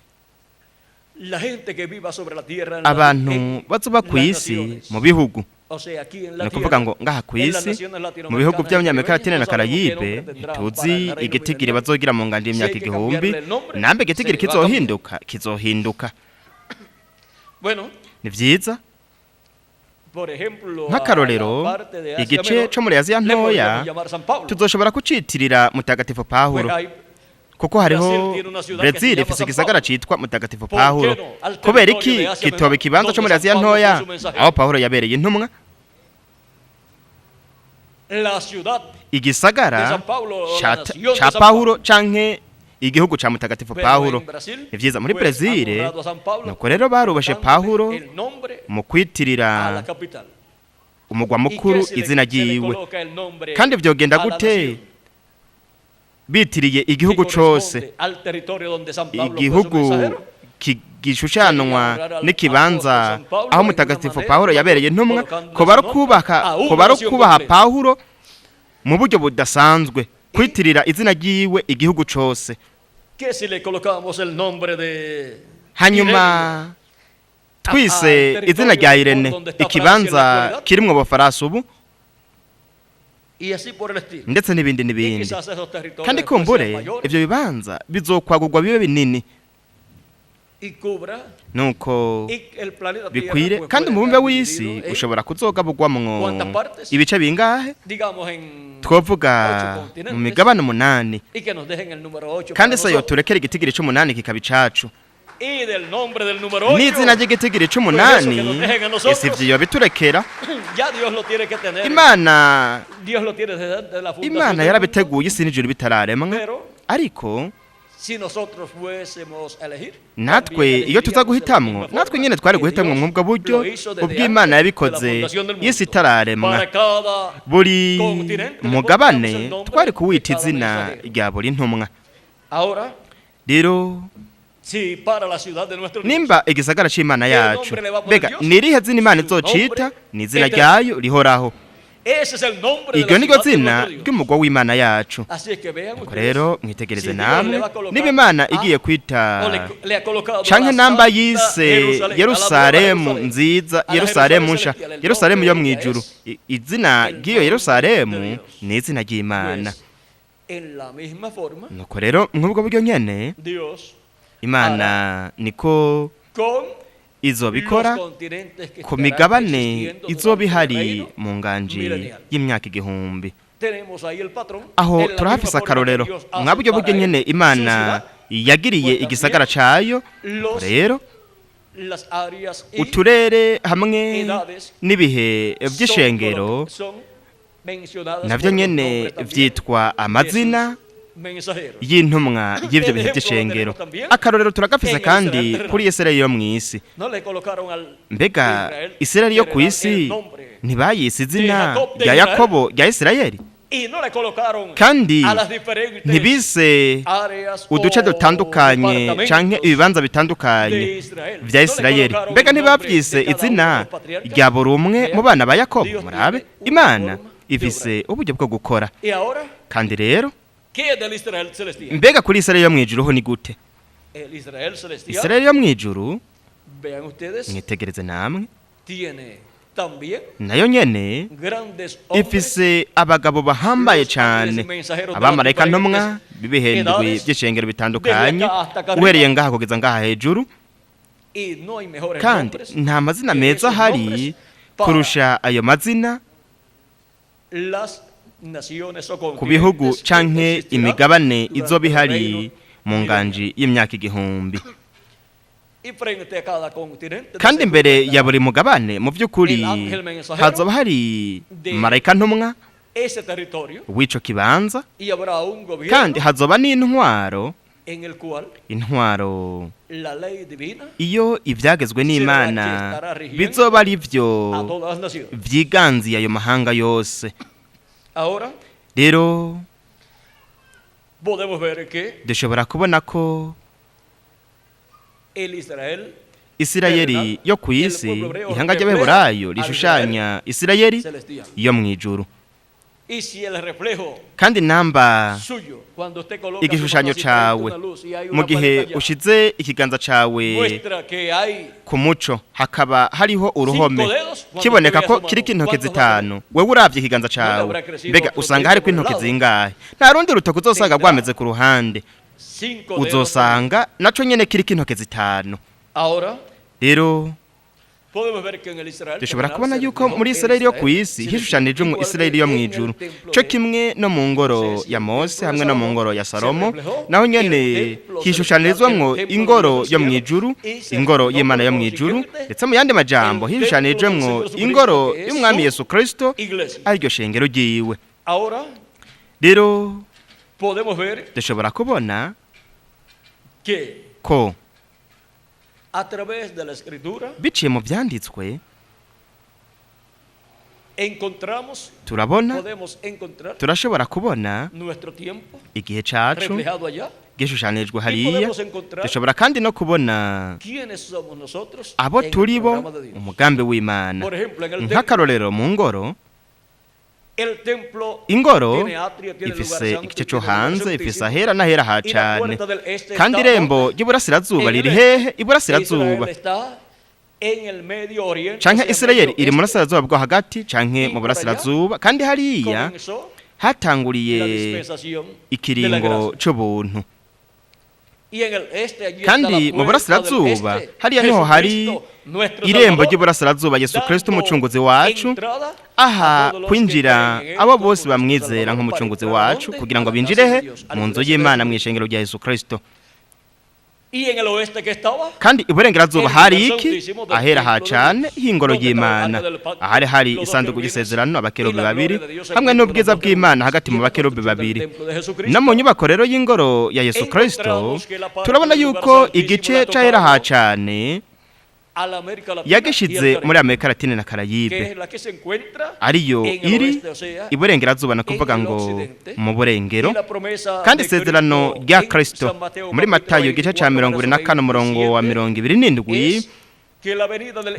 [SPEAKER 1] la gente que viva sobre la tierra en la-
[SPEAKER 2] abantu
[SPEAKER 1] en
[SPEAKER 2] bazoba ku
[SPEAKER 1] las
[SPEAKER 2] isi
[SPEAKER 1] naciones,
[SPEAKER 2] mu bihugu,
[SPEAKER 1] o sea, aquí en la
[SPEAKER 2] ni ukuvuga
[SPEAKER 1] tierra,
[SPEAKER 2] ngo ngaha ku
[SPEAKER 1] en las
[SPEAKER 2] isi
[SPEAKER 1] naciones
[SPEAKER 2] mu bihugu
[SPEAKER 1] latinoamericanas y
[SPEAKER 2] by'abanyamerika latine
[SPEAKER 1] caribeñas,
[SPEAKER 2] na
[SPEAKER 1] no sabemos qué
[SPEAKER 2] Karayibe,
[SPEAKER 1] nombre tendrá para
[SPEAKER 2] tuzi
[SPEAKER 1] el reino
[SPEAKER 2] igitigiri
[SPEAKER 1] milenial.
[SPEAKER 2] bazogira mu nganje
[SPEAKER 1] Si
[SPEAKER 2] y'imyaka
[SPEAKER 1] hay que
[SPEAKER 2] 1000.
[SPEAKER 1] cambiarle el nombre,
[SPEAKER 2] Nambe
[SPEAKER 1] se
[SPEAKER 2] igitigiri
[SPEAKER 1] le va a cambiar.
[SPEAKER 2] kizohinduka kizohinduka.
[SPEAKER 1] Bueno,
[SPEAKER 2] Ni vyiza.
[SPEAKER 1] por ejemplo, a
[SPEAKER 2] Nk'akarorero,
[SPEAKER 1] la parte de Asia
[SPEAKER 2] igice
[SPEAKER 1] Menor
[SPEAKER 2] co muri Aziya
[SPEAKER 1] le
[SPEAKER 2] Ntoya
[SPEAKER 1] podríamos llamar San Pablo.
[SPEAKER 2] tuzoshobora kucitirira Mutagatifu Pawulo,
[SPEAKER 1] Pues hay
[SPEAKER 2] kuko hariho
[SPEAKER 1] Brazil tiene una ciudad que se
[SPEAKER 2] Brezil
[SPEAKER 1] llama
[SPEAKER 2] ifise
[SPEAKER 1] San
[SPEAKER 2] igisagara
[SPEAKER 1] Pablo.
[SPEAKER 2] citwa Mutagatifu
[SPEAKER 1] ¿Por qué
[SPEAKER 2] Pawulo.
[SPEAKER 1] no? Al
[SPEAKER 2] Kubera
[SPEAKER 1] territorio
[SPEAKER 2] iki
[SPEAKER 1] de Asia
[SPEAKER 2] kitoba
[SPEAKER 1] Menor,
[SPEAKER 2] ikibanza co
[SPEAKER 1] donde
[SPEAKER 2] muri
[SPEAKER 1] San
[SPEAKER 2] Aziya
[SPEAKER 1] Pablo
[SPEAKER 2] Ntoya
[SPEAKER 1] fue su mensajero.
[SPEAKER 2] aho Pawulo yabereye intumwa?
[SPEAKER 1] La ciudad
[SPEAKER 2] Igisagara
[SPEAKER 1] de San Paulo, o la nación de
[SPEAKER 2] ca
[SPEAKER 1] San
[SPEAKER 2] Pawulo canke igihugu ca Mutagatifu
[SPEAKER 1] Pero
[SPEAKER 2] Pawulo.
[SPEAKER 1] en Brasil,
[SPEAKER 2] Ni vyiza. Muri
[SPEAKER 1] pues, han
[SPEAKER 2] Brezil
[SPEAKER 1] honrado a San Pablo,
[SPEAKER 2] nuko rero barubashe
[SPEAKER 1] dándole
[SPEAKER 2] Pawulo
[SPEAKER 1] el nombre
[SPEAKER 2] mu
[SPEAKER 1] a
[SPEAKER 2] kwitirira
[SPEAKER 1] la capital.
[SPEAKER 2] umugwa
[SPEAKER 1] ¿Y
[SPEAKER 2] mukuru
[SPEAKER 1] qué si le-
[SPEAKER 2] izina
[SPEAKER 1] se le
[SPEAKER 2] ryiwe.
[SPEAKER 1] coloca el nombre
[SPEAKER 2] Kandi vyogenda
[SPEAKER 1] a la
[SPEAKER 2] gute
[SPEAKER 1] nación
[SPEAKER 2] bitiriye
[SPEAKER 1] que
[SPEAKER 2] igihugu cose,
[SPEAKER 1] corresponde al territorio donde San Pablo fue su
[SPEAKER 2] igihugu
[SPEAKER 1] mensajero?
[SPEAKER 2] gishushanwa n'ikibanza aho Mutagatifu Pawulo yabereye intumwa? Koba ari ukubaha Pawulo mu buryo budasanzwe kwitirira izina ryiwe igihugu cose.
[SPEAKER 1] ¿Qué si le colocamos el nombre de
[SPEAKER 2] Hanyuma twise izina rya Irene ikibanza kirimwo Abafaransa ubu,
[SPEAKER 1] Y así por el estilo.
[SPEAKER 2] ndetse n'ibindi
[SPEAKER 1] Y
[SPEAKER 2] n'ibindi.
[SPEAKER 1] quizás esos territorios
[SPEAKER 2] Kandi
[SPEAKER 1] después sean
[SPEAKER 2] kumbure
[SPEAKER 1] mayores
[SPEAKER 2] ivyo bibanza bizokwagurwa bibe binini,
[SPEAKER 1] y cubra
[SPEAKER 2] nuko
[SPEAKER 1] y el planeta Tierra,
[SPEAKER 2] bikwire.
[SPEAKER 1] pues,
[SPEAKER 2] Kandi
[SPEAKER 1] puede
[SPEAKER 2] umubumbe
[SPEAKER 1] estar
[SPEAKER 2] w'isi
[SPEAKER 1] dividido en,
[SPEAKER 2] ushobora kuzogaburwamwo
[SPEAKER 1] ¿cuántas partes?
[SPEAKER 2] ibice bingahe?
[SPEAKER 1] Digamos, en
[SPEAKER 2] Twovuga
[SPEAKER 1] ocho continentes.
[SPEAKER 2] mu migabane umunani.
[SPEAKER 1] Y que nos dejen el número 8
[SPEAKER 2] Kandi se yoturekera igitigiri c'umunani kikaba icacu,
[SPEAKER 1] y del nombre del número 8
[SPEAKER 2] n'izina ry'igitigiri c'umunani, ese ivyo yobiturekera?
[SPEAKER 1] ya Dios lo tiene que tener.
[SPEAKER 2] Imana,
[SPEAKER 1] Dios lo tiene desde antes de la fundación
[SPEAKER 2] Imana
[SPEAKER 1] del mundo.
[SPEAKER 2] yarabiteguye isi n'ijuru bitararemwa.
[SPEAKER 1] Pero
[SPEAKER 2] Ariko
[SPEAKER 1] si nosotros fuésemos a elegir,
[SPEAKER 2] natwe
[SPEAKER 1] también
[SPEAKER 2] iyo tuza
[SPEAKER 1] elegiríamos de la
[SPEAKER 2] guhitamwo,
[SPEAKER 1] misma
[SPEAKER 2] natwe
[SPEAKER 1] forma
[SPEAKER 2] nyene twari
[SPEAKER 1] que
[SPEAKER 2] guhitamwo
[SPEAKER 1] Dios
[SPEAKER 2] mw'ubwo buryo
[SPEAKER 1] lo hizo desde
[SPEAKER 2] ubw'Imana
[SPEAKER 1] antes de la
[SPEAKER 2] yabikoze
[SPEAKER 1] fundación del
[SPEAKER 2] isi
[SPEAKER 1] mundo.
[SPEAKER 2] itararemwa.
[SPEAKER 1] Para cada
[SPEAKER 2] Buri
[SPEAKER 1] continente le
[SPEAKER 2] mugabane
[SPEAKER 1] pondríamos el nombre
[SPEAKER 2] twari kuwita
[SPEAKER 1] de cada
[SPEAKER 2] izina
[SPEAKER 1] mensajero.
[SPEAKER 2] rya buri ntumwa.
[SPEAKER 1] Ahora,
[SPEAKER 2] Rero
[SPEAKER 1] si para la ciudad de nuestro Dios,
[SPEAKER 2] nimba igisagara c'Imana
[SPEAKER 1] El
[SPEAKER 2] yacu,
[SPEAKER 1] nombre le va a poner
[SPEAKER 2] mbega
[SPEAKER 1] Dios?
[SPEAKER 2] ni irihe zina Imana
[SPEAKER 1] Su
[SPEAKER 2] izocita?
[SPEAKER 1] nombre
[SPEAKER 2] Ni izina
[SPEAKER 1] eterno.
[SPEAKER 2] ryayo rihoraho.
[SPEAKER 1] Ese es el nombre de
[SPEAKER 2] Iryo
[SPEAKER 1] la
[SPEAKER 2] niryo
[SPEAKER 1] ciudad de
[SPEAKER 2] zina
[SPEAKER 1] nuestro Dios.
[SPEAKER 2] ry'umugwa w'Imana yacu.
[SPEAKER 1] Así es que vean
[SPEAKER 2] Nuko
[SPEAKER 1] ustedes,
[SPEAKER 2] rero mwitegereze
[SPEAKER 1] si Dios
[SPEAKER 2] namwe,
[SPEAKER 1] le va a colocar
[SPEAKER 2] niba Imana
[SPEAKER 1] a-
[SPEAKER 2] igiye kwita
[SPEAKER 1] o le ha colocado a
[SPEAKER 2] canke
[SPEAKER 1] la
[SPEAKER 2] namba
[SPEAKER 1] Santa
[SPEAKER 2] yise
[SPEAKER 1] Jerusalén, a la nueva
[SPEAKER 2] Yerusalemu
[SPEAKER 1] Jerusalén,
[SPEAKER 2] nziza,
[SPEAKER 1] a la
[SPEAKER 2] Yerusalemu
[SPEAKER 1] Jerusalén
[SPEAKER 2] nsha,
[SPEAKER 1] celestial, el
[SPEAKER 2] Yerusalemu yo
[SPEAKER 1] nombre de ella
[SPEAKER 2] mw'ijuru,
[SPEAKER 1] es
[SPEAKER 2] izina
[SPEAKER 1] el
[SPEAKER 2] ry'iyo
[SPEAKER 1] nombre de
[SPEAKER 2] Yerusalemu
[SPEAKER 1] Dios.
[SPEAKER 2] ni izina ry'Imana.
[SPEAKER 1] Pues, en la misma forma,
[SPEAKER 2] Nuko rero mw'ubwo buryo nyene
[SPEAKER 1] Dios
[SPEAKER 2] Imana niko
[SPEAKER 1] con
[SPEAKER 2] izobikora
[SPEAKER 1] los continentes que
[SPEAKER 2] ku
[SPEAKER 1] estarán
[SPEAKER 2] migabane
[SPEAKER 1] existiendo
[SPEAKER 2] izoba
[SPEAKER 1] durante el
[SPEAKER 2] ihari
[SPEAKER 1] reino
[SPEAKER 2] mu nganji
[SPEAKER 1] milenial.
[SPEAKER 2] y'imyaka 1000.
[SPEAKER 1] Tenemos ahí el patrón.
[SPEAKER 2] Aho
[SPEAKER 1] En la misma
[SPEAKER 2] turahafise
[SPEAKER 1] forma que
[SPEAKER 2] akarorero.
[SPEAKER 1] Dios hace
[SPEAKER 2] Mwa buryo
[SPEAKER 1] para
[SPEAKER 2] buryo
[SPEAKER 1] él
[SPEAKER 2] nyene
[SPEAKER 1] su
[SPEAKER 2] Imana
[SPEAKER 1] ciudad,
[SPEAKER 2] yagiriye
[SPEAKER 1] pues
[SPEAKER 2] igisagara cayo,
[SPEAKER 1] los-
[SPEAKER 2] rero
[SPEAKER 1] las áreas y
[SPEAKER 2] uturere hamwe
[SPEAKER 1] edades
[SPEAKER 2] n'ibihe
[SPEAKER 1] son
[SPEAKER 2] vy'ishengero
[SPEAKER 1] son mencionadas
[SPEAKER 2] navyo
[SPEAKER 1] por los
[SPEAKER 2] nyene
[SPEAKER 1] nombres también
[SPEAKER 2] vyitwa
[SPEAKER 1] de
[SPEAKER 2] amazina
[SPEAKER 1] sus mensajeros.
[SPEAKER 2] y'intumwa y'ivyo bihe vy'ishengero. Akarorero turagafise kandi kuri Isirayeli yo mw'isi.
[SPEAKER 1] No le colocaron al
[SPEAKER 2] Mbega
[SPEAKER 1] Israel
[SPEAKER 2] Isirayeli yo
[SPEAKER 1] terrenal
[SPEAKER 2] kw'isi
[SPEAKER 1] el nombre
[SPEAKER 2] ntibayise izina
[SPEAKER 1] de Jacob de
[SPEAKER 2] rya
[SPEAKER 1] Israel?
[SPEAKER 2] Yakobo rya Isirayeli?
[SPEAKER 1] Y no le colocaron
[SPEAKER 2] Kandi
[SPEAKER 1] a las diferentes
[SPEAKER 2] ntibise
[SPEAKER 1] áreas
[SPEAKER 2] uduce
[SPEAKER 1] o
[SPEAKER 2] dutandukanye
[SPEAKER 1] departamentos
[SPEAKER 2] canke ibibanza bitandukanye
[SPEAKER 1] de Israel.
[SPEAKER 2] vya
[SPEAKER 1] No le
[SPEAKER 2] Isirayeli?
[SPEAKER 1] colocaron
[SPEAKER 2] Mbega
[SPEAKER 1] el nombre
[SPEAKER 2] ntibavyise
[SPEAKER 1] de cada uno
[SPEAKER 2] izina
[SPEAKER 1] de los patriarcas?
[SPEAKER 2] rya buri umwe
[SPEAKER 1] Vean,
[SPEAKER 2] mu bana ba Yakobo?
[SPEAKER 1] Dios
[SPEAKER 2] Murabe,
[SPEAKER 1] tiene una
[SPEAKER 2] Imana
[SPEAKER 1] forma de
[SPEAKER 2] ifise uburyo bwo gukora.
[SPEAKER 1] Y ahora,
[SPEAKER 2] Kandi rero
[SPEAKER 1] ¿qué es del Israel celestial?
[SPEAKER 2] mbega kuri Isirayeli yo mw'ijuru ho ni gute?
[SPEAKER 1] El Israel celestial,
[SPEAKER 2] Isirayeli yo mw'ijuru,
[SPEAKER 1] vean ustedes,
[SPEAKER 2] mwitegereze namwe,
[SPEAKER 1] tiene también
[SPEAKER 2] nayo nyene
[SPEAKER 1] grandes hombres
[SPEAKER 2] ifise abagabo bahambaye cane, abamarayika ntumwa b'ibihendwi by'ishengero bitandukanye, uhereye ngaha kugeza ngaha hejuru.
[SPEAKER 1] y no hay mejores
[SPEAKER 2] Kandi
[SPEAKER 1] nombres
[SPEAKER 2] nta mazina
[SPEAKER 1] que
[SPEAKER 2] meza
[SPEAKER 1] esos
[SPEAKER 2] ahari
[SPEAKER 1] nombres para
[SPEAKER 2] kurusha ayo mazina
[SPEAKER 1] las naciones o
[SPEAKER 2] ku bihugu
[SPEAKER 1] continentes que
[SPEAKER 2] canke
[SPEAKER 1] existirán
[SPEAKER 2] imigabane
[SPEAKER 1] durante
[SPEAKER 2] izoba
[SPEAKER 1] el
[SPEAKER 2] ihari
[SPEAKER 1] reino
[SPEAKER 2] mu nganji y'imyaka 1000.
[SPEAKER 1] Y frente a cada continente de
[SPEAKER 2] Kandi
[SPEAKER 1] seguro
[SPEAKER 2] imbere
[SPEAKER 1] estará
[SPEAKER 2] ya buri mugabane mu by'ukuri
[SPEAKER 1] El ángel mensajero
[SPEAKER 2] hazoba hari
[SPEAKER 1] de
[SPEAKER 2] marayika ntumwa
[SPEAKER 1] ese territorio
[SPEAKER 2] w'ico kibanza,
[SPEAKER 1] y habrá un gobierno
[SPEAKER 2] kandi hazoba n'intwaro,
[SPEAKER 1] en el cual
[SPEAKER 2] intwaro
[SPEAKER 1] la ley divina
[SPEAKER 2] iyo ivyagezwe n'Imana bizoba ari vyo
[SPEAKER 1] a todas las naciones.
[SPEAKER 2] vyiganziye ayo mahanga yose.
[SPEAKER 1] Ahora
[SPEAKER 2] Rero
[SPEAKER 1] podemos ver que
[SPEAKER 2] dushobora kubona ko
[SPEAKER 1] el Israel
[SPEAKER 2] Isirayeli yo ku isi, ihanga ry'Abaheburayo, rishushanya Isirayeli
[SPEAKER 1] celestial.
[SPEAKER 2] yo mw'ijuru.
[SPEAKER 1] Y si el reflejo
[SPEAKER 2] Kandi namba
[SPEAKER 1] suyo, cuando usted coloca su mano
[SPEAKER 2] igishushanyo
[SPEAKER 1] así frente a
[SPEAKER 2] cawe
[SPEAKER 1] una luz y hay
[SPEAKER 2] mu
[SPEAKER 1] una
[SPEAKER 2] gihe
[SPEAKER 1] pared allá,
[SPEAKER 2] ushize ikiganza cawe
[SPEAKER 1] muestra que hay
[SPEAKER 2] ku muco hakaba hariho uruhome
[SPEAKER 1] Cinco dedos, cuando
[SPEAKER 2] kiboneka
[SPEAKER 1] usted
[SPEAKER 2] ko
[SPEAKER 1] vea su mano,
[SPEAKER 2] kiriko intoke
[SPEAKER 1] ¿cuántos
[SPEAKER 2] zitanu, wewe uravye ikiganza cawe,
[SPEAKER 1] habrá crecido
[SPEAKER 2] mbega
[SPEAKER 1] otro
[SPEAKER 2] usanga
[SPEAKER 1] dedo
[SPEAKER 2] hariko
[SPEAKER 1] por el
[SPEAKER 2] intoke
[SPEAKER 1] lado?
[SPEAKER 2] zingahe? Nta rundi rutoke uzosanga
[SPEAKER 1] Tendrá
[SPEAKER 2] rwameze ku ruhande,
[SPEAKER 1] cinco dedos.
[SPEAKER 2] uzosanga naco nyene kiriko intoke zitanu.
[SPEAKER 1] Ahora
[SPEAKER 2] Rero Dushobora kubona yuko muri Israeli yo ku isi hishushanijwe mu Israeli yo mu ijuru, cyo kimwe no mu ngoro ya Mose hamwe no mu ngoro ya Salomo, naho nyene hishushanyirizwamwo ingoro yo mu ijuru, ingoro y'Imana yo mu ijuru, ndetse mu yandi majambo hishushanyirijwemwo ingoro y'Umwami Yesu Kristo, ariryo shengero ryiwe. Rero dushobora kubona ko biciye mu byanditswe turabona, turashobora kubona igihe cacu gishushanijwe hariya. Dushobora kandi no kubona abo turi bo umugambi w'Imana. Nk'akarorero, mu ngoro, ingoro ifise igice cyo hanze, ifise ahera n'ahera ha cane. Kandi irembo ry'iburasirazuba riri hehe? Iburasirazuba, canke Isirayeli iri mu burasirazuba bwo hagati canke mu burasirazuba. Kandi hariya hatanguriye ikiringo c'ubuntu. Kandi mu burasirazuba hariya niho hari irembo ry'iburasirazuba, Yesu Kristo umucunguzi wacu, aha kwinjira abo bose bamwizera nk'umucunguzi wacu, kugira ngo binjire he? Mu nzu y'Imana, mu ishengero rya Yesu Kristo. Kandi iburengerazuba hari iki? Ahera ha cane h'ingoro y'Imana, ahari hari isanduku y'isezerano, abakerubi babiri hamwe n'ubwiza bw'Imana hagati mu bakerubi babiri. No mu nyubako rero y'ingoro ya Yesu Kristo turabona yuko igice c'ahera ha cane yagishize muri Amerika Latine na Karayibe, ariyo iri iburengerazuba, na kuvuga ngo mu burengero. Kandi isezerano rya Kristo muri Matayo igice ca 24 umurongo wa 27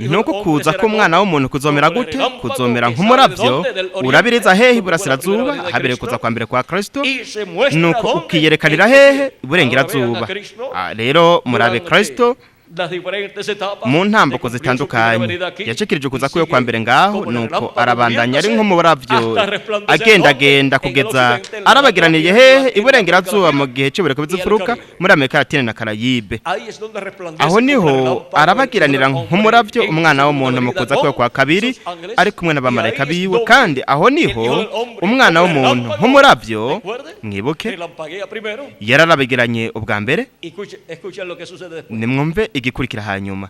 [SPEAKER 2] nuko kuza k'umwana w'umuntu kuzomera gute? Kuzomera nk'umuravyo urabiriza hehe? Iburasirazuba, habereye kuza kwa mbere kwa Kristo, nuko ukiyerekanira hehe? Iburengerazuba. Rero murabe Kristo mu ntambuko zitandukanye yacikirije kuza kuyo kwa mbere ngaho, nuko arabandanya ari nk'umuravyo agendagenda kugeza arabagiraniye hehe? Iburengerazuba, mu gihe cy'ubureko bw'imfuruka muri Amerika Latine na Karayibe. Aho niho arabagiranira nk'umuravyo umwana w'umuntu mu kuza kuyo kwa kabiri ari kumwe n'abamarayika biwe. Kandi aho niho umwana w'umuntu nk'umuravyo, mwibuke, yararabagiranye ubwa mbere. Nimwumve igikurikira hanyuma.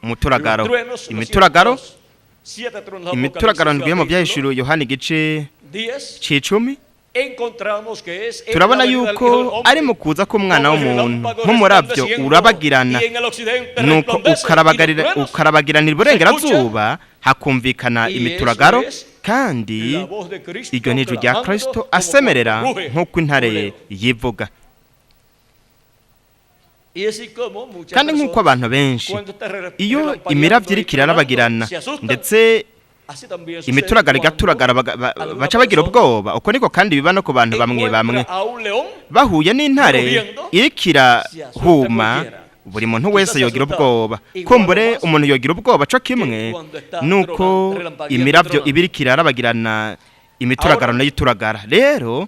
[SPEAKER 2] Umuturagaro, imituragaro, imituragaro ndwi mu Byahishuriwe Yohana igice c'icumi, turabona yuko ari mu kuza k'umwana w'umuntu nk'umuravyo urabagirana, nuko ukarabagiranira iburengerazuba, hakumvikana imituragaro. Kandi iryo ni ijwi rya Kristo asemerera nk'uko intare yivuga. Kandi nk'uko abantu benshi iyo imiravyo iriko irarabagirana ndetse imituragaro igaturagara baca bagira ubwoba, uko niko kandi biba no ku bantu bamwe bamwe bahuye n'intare iriko irahuma. Buri muntu wese yogira ubwoba. Kumbure umuntu yogira ubwoba co kimwe nuko imiravyo iba iriko irarabagirana, imituragaro nayo ituragara. Rero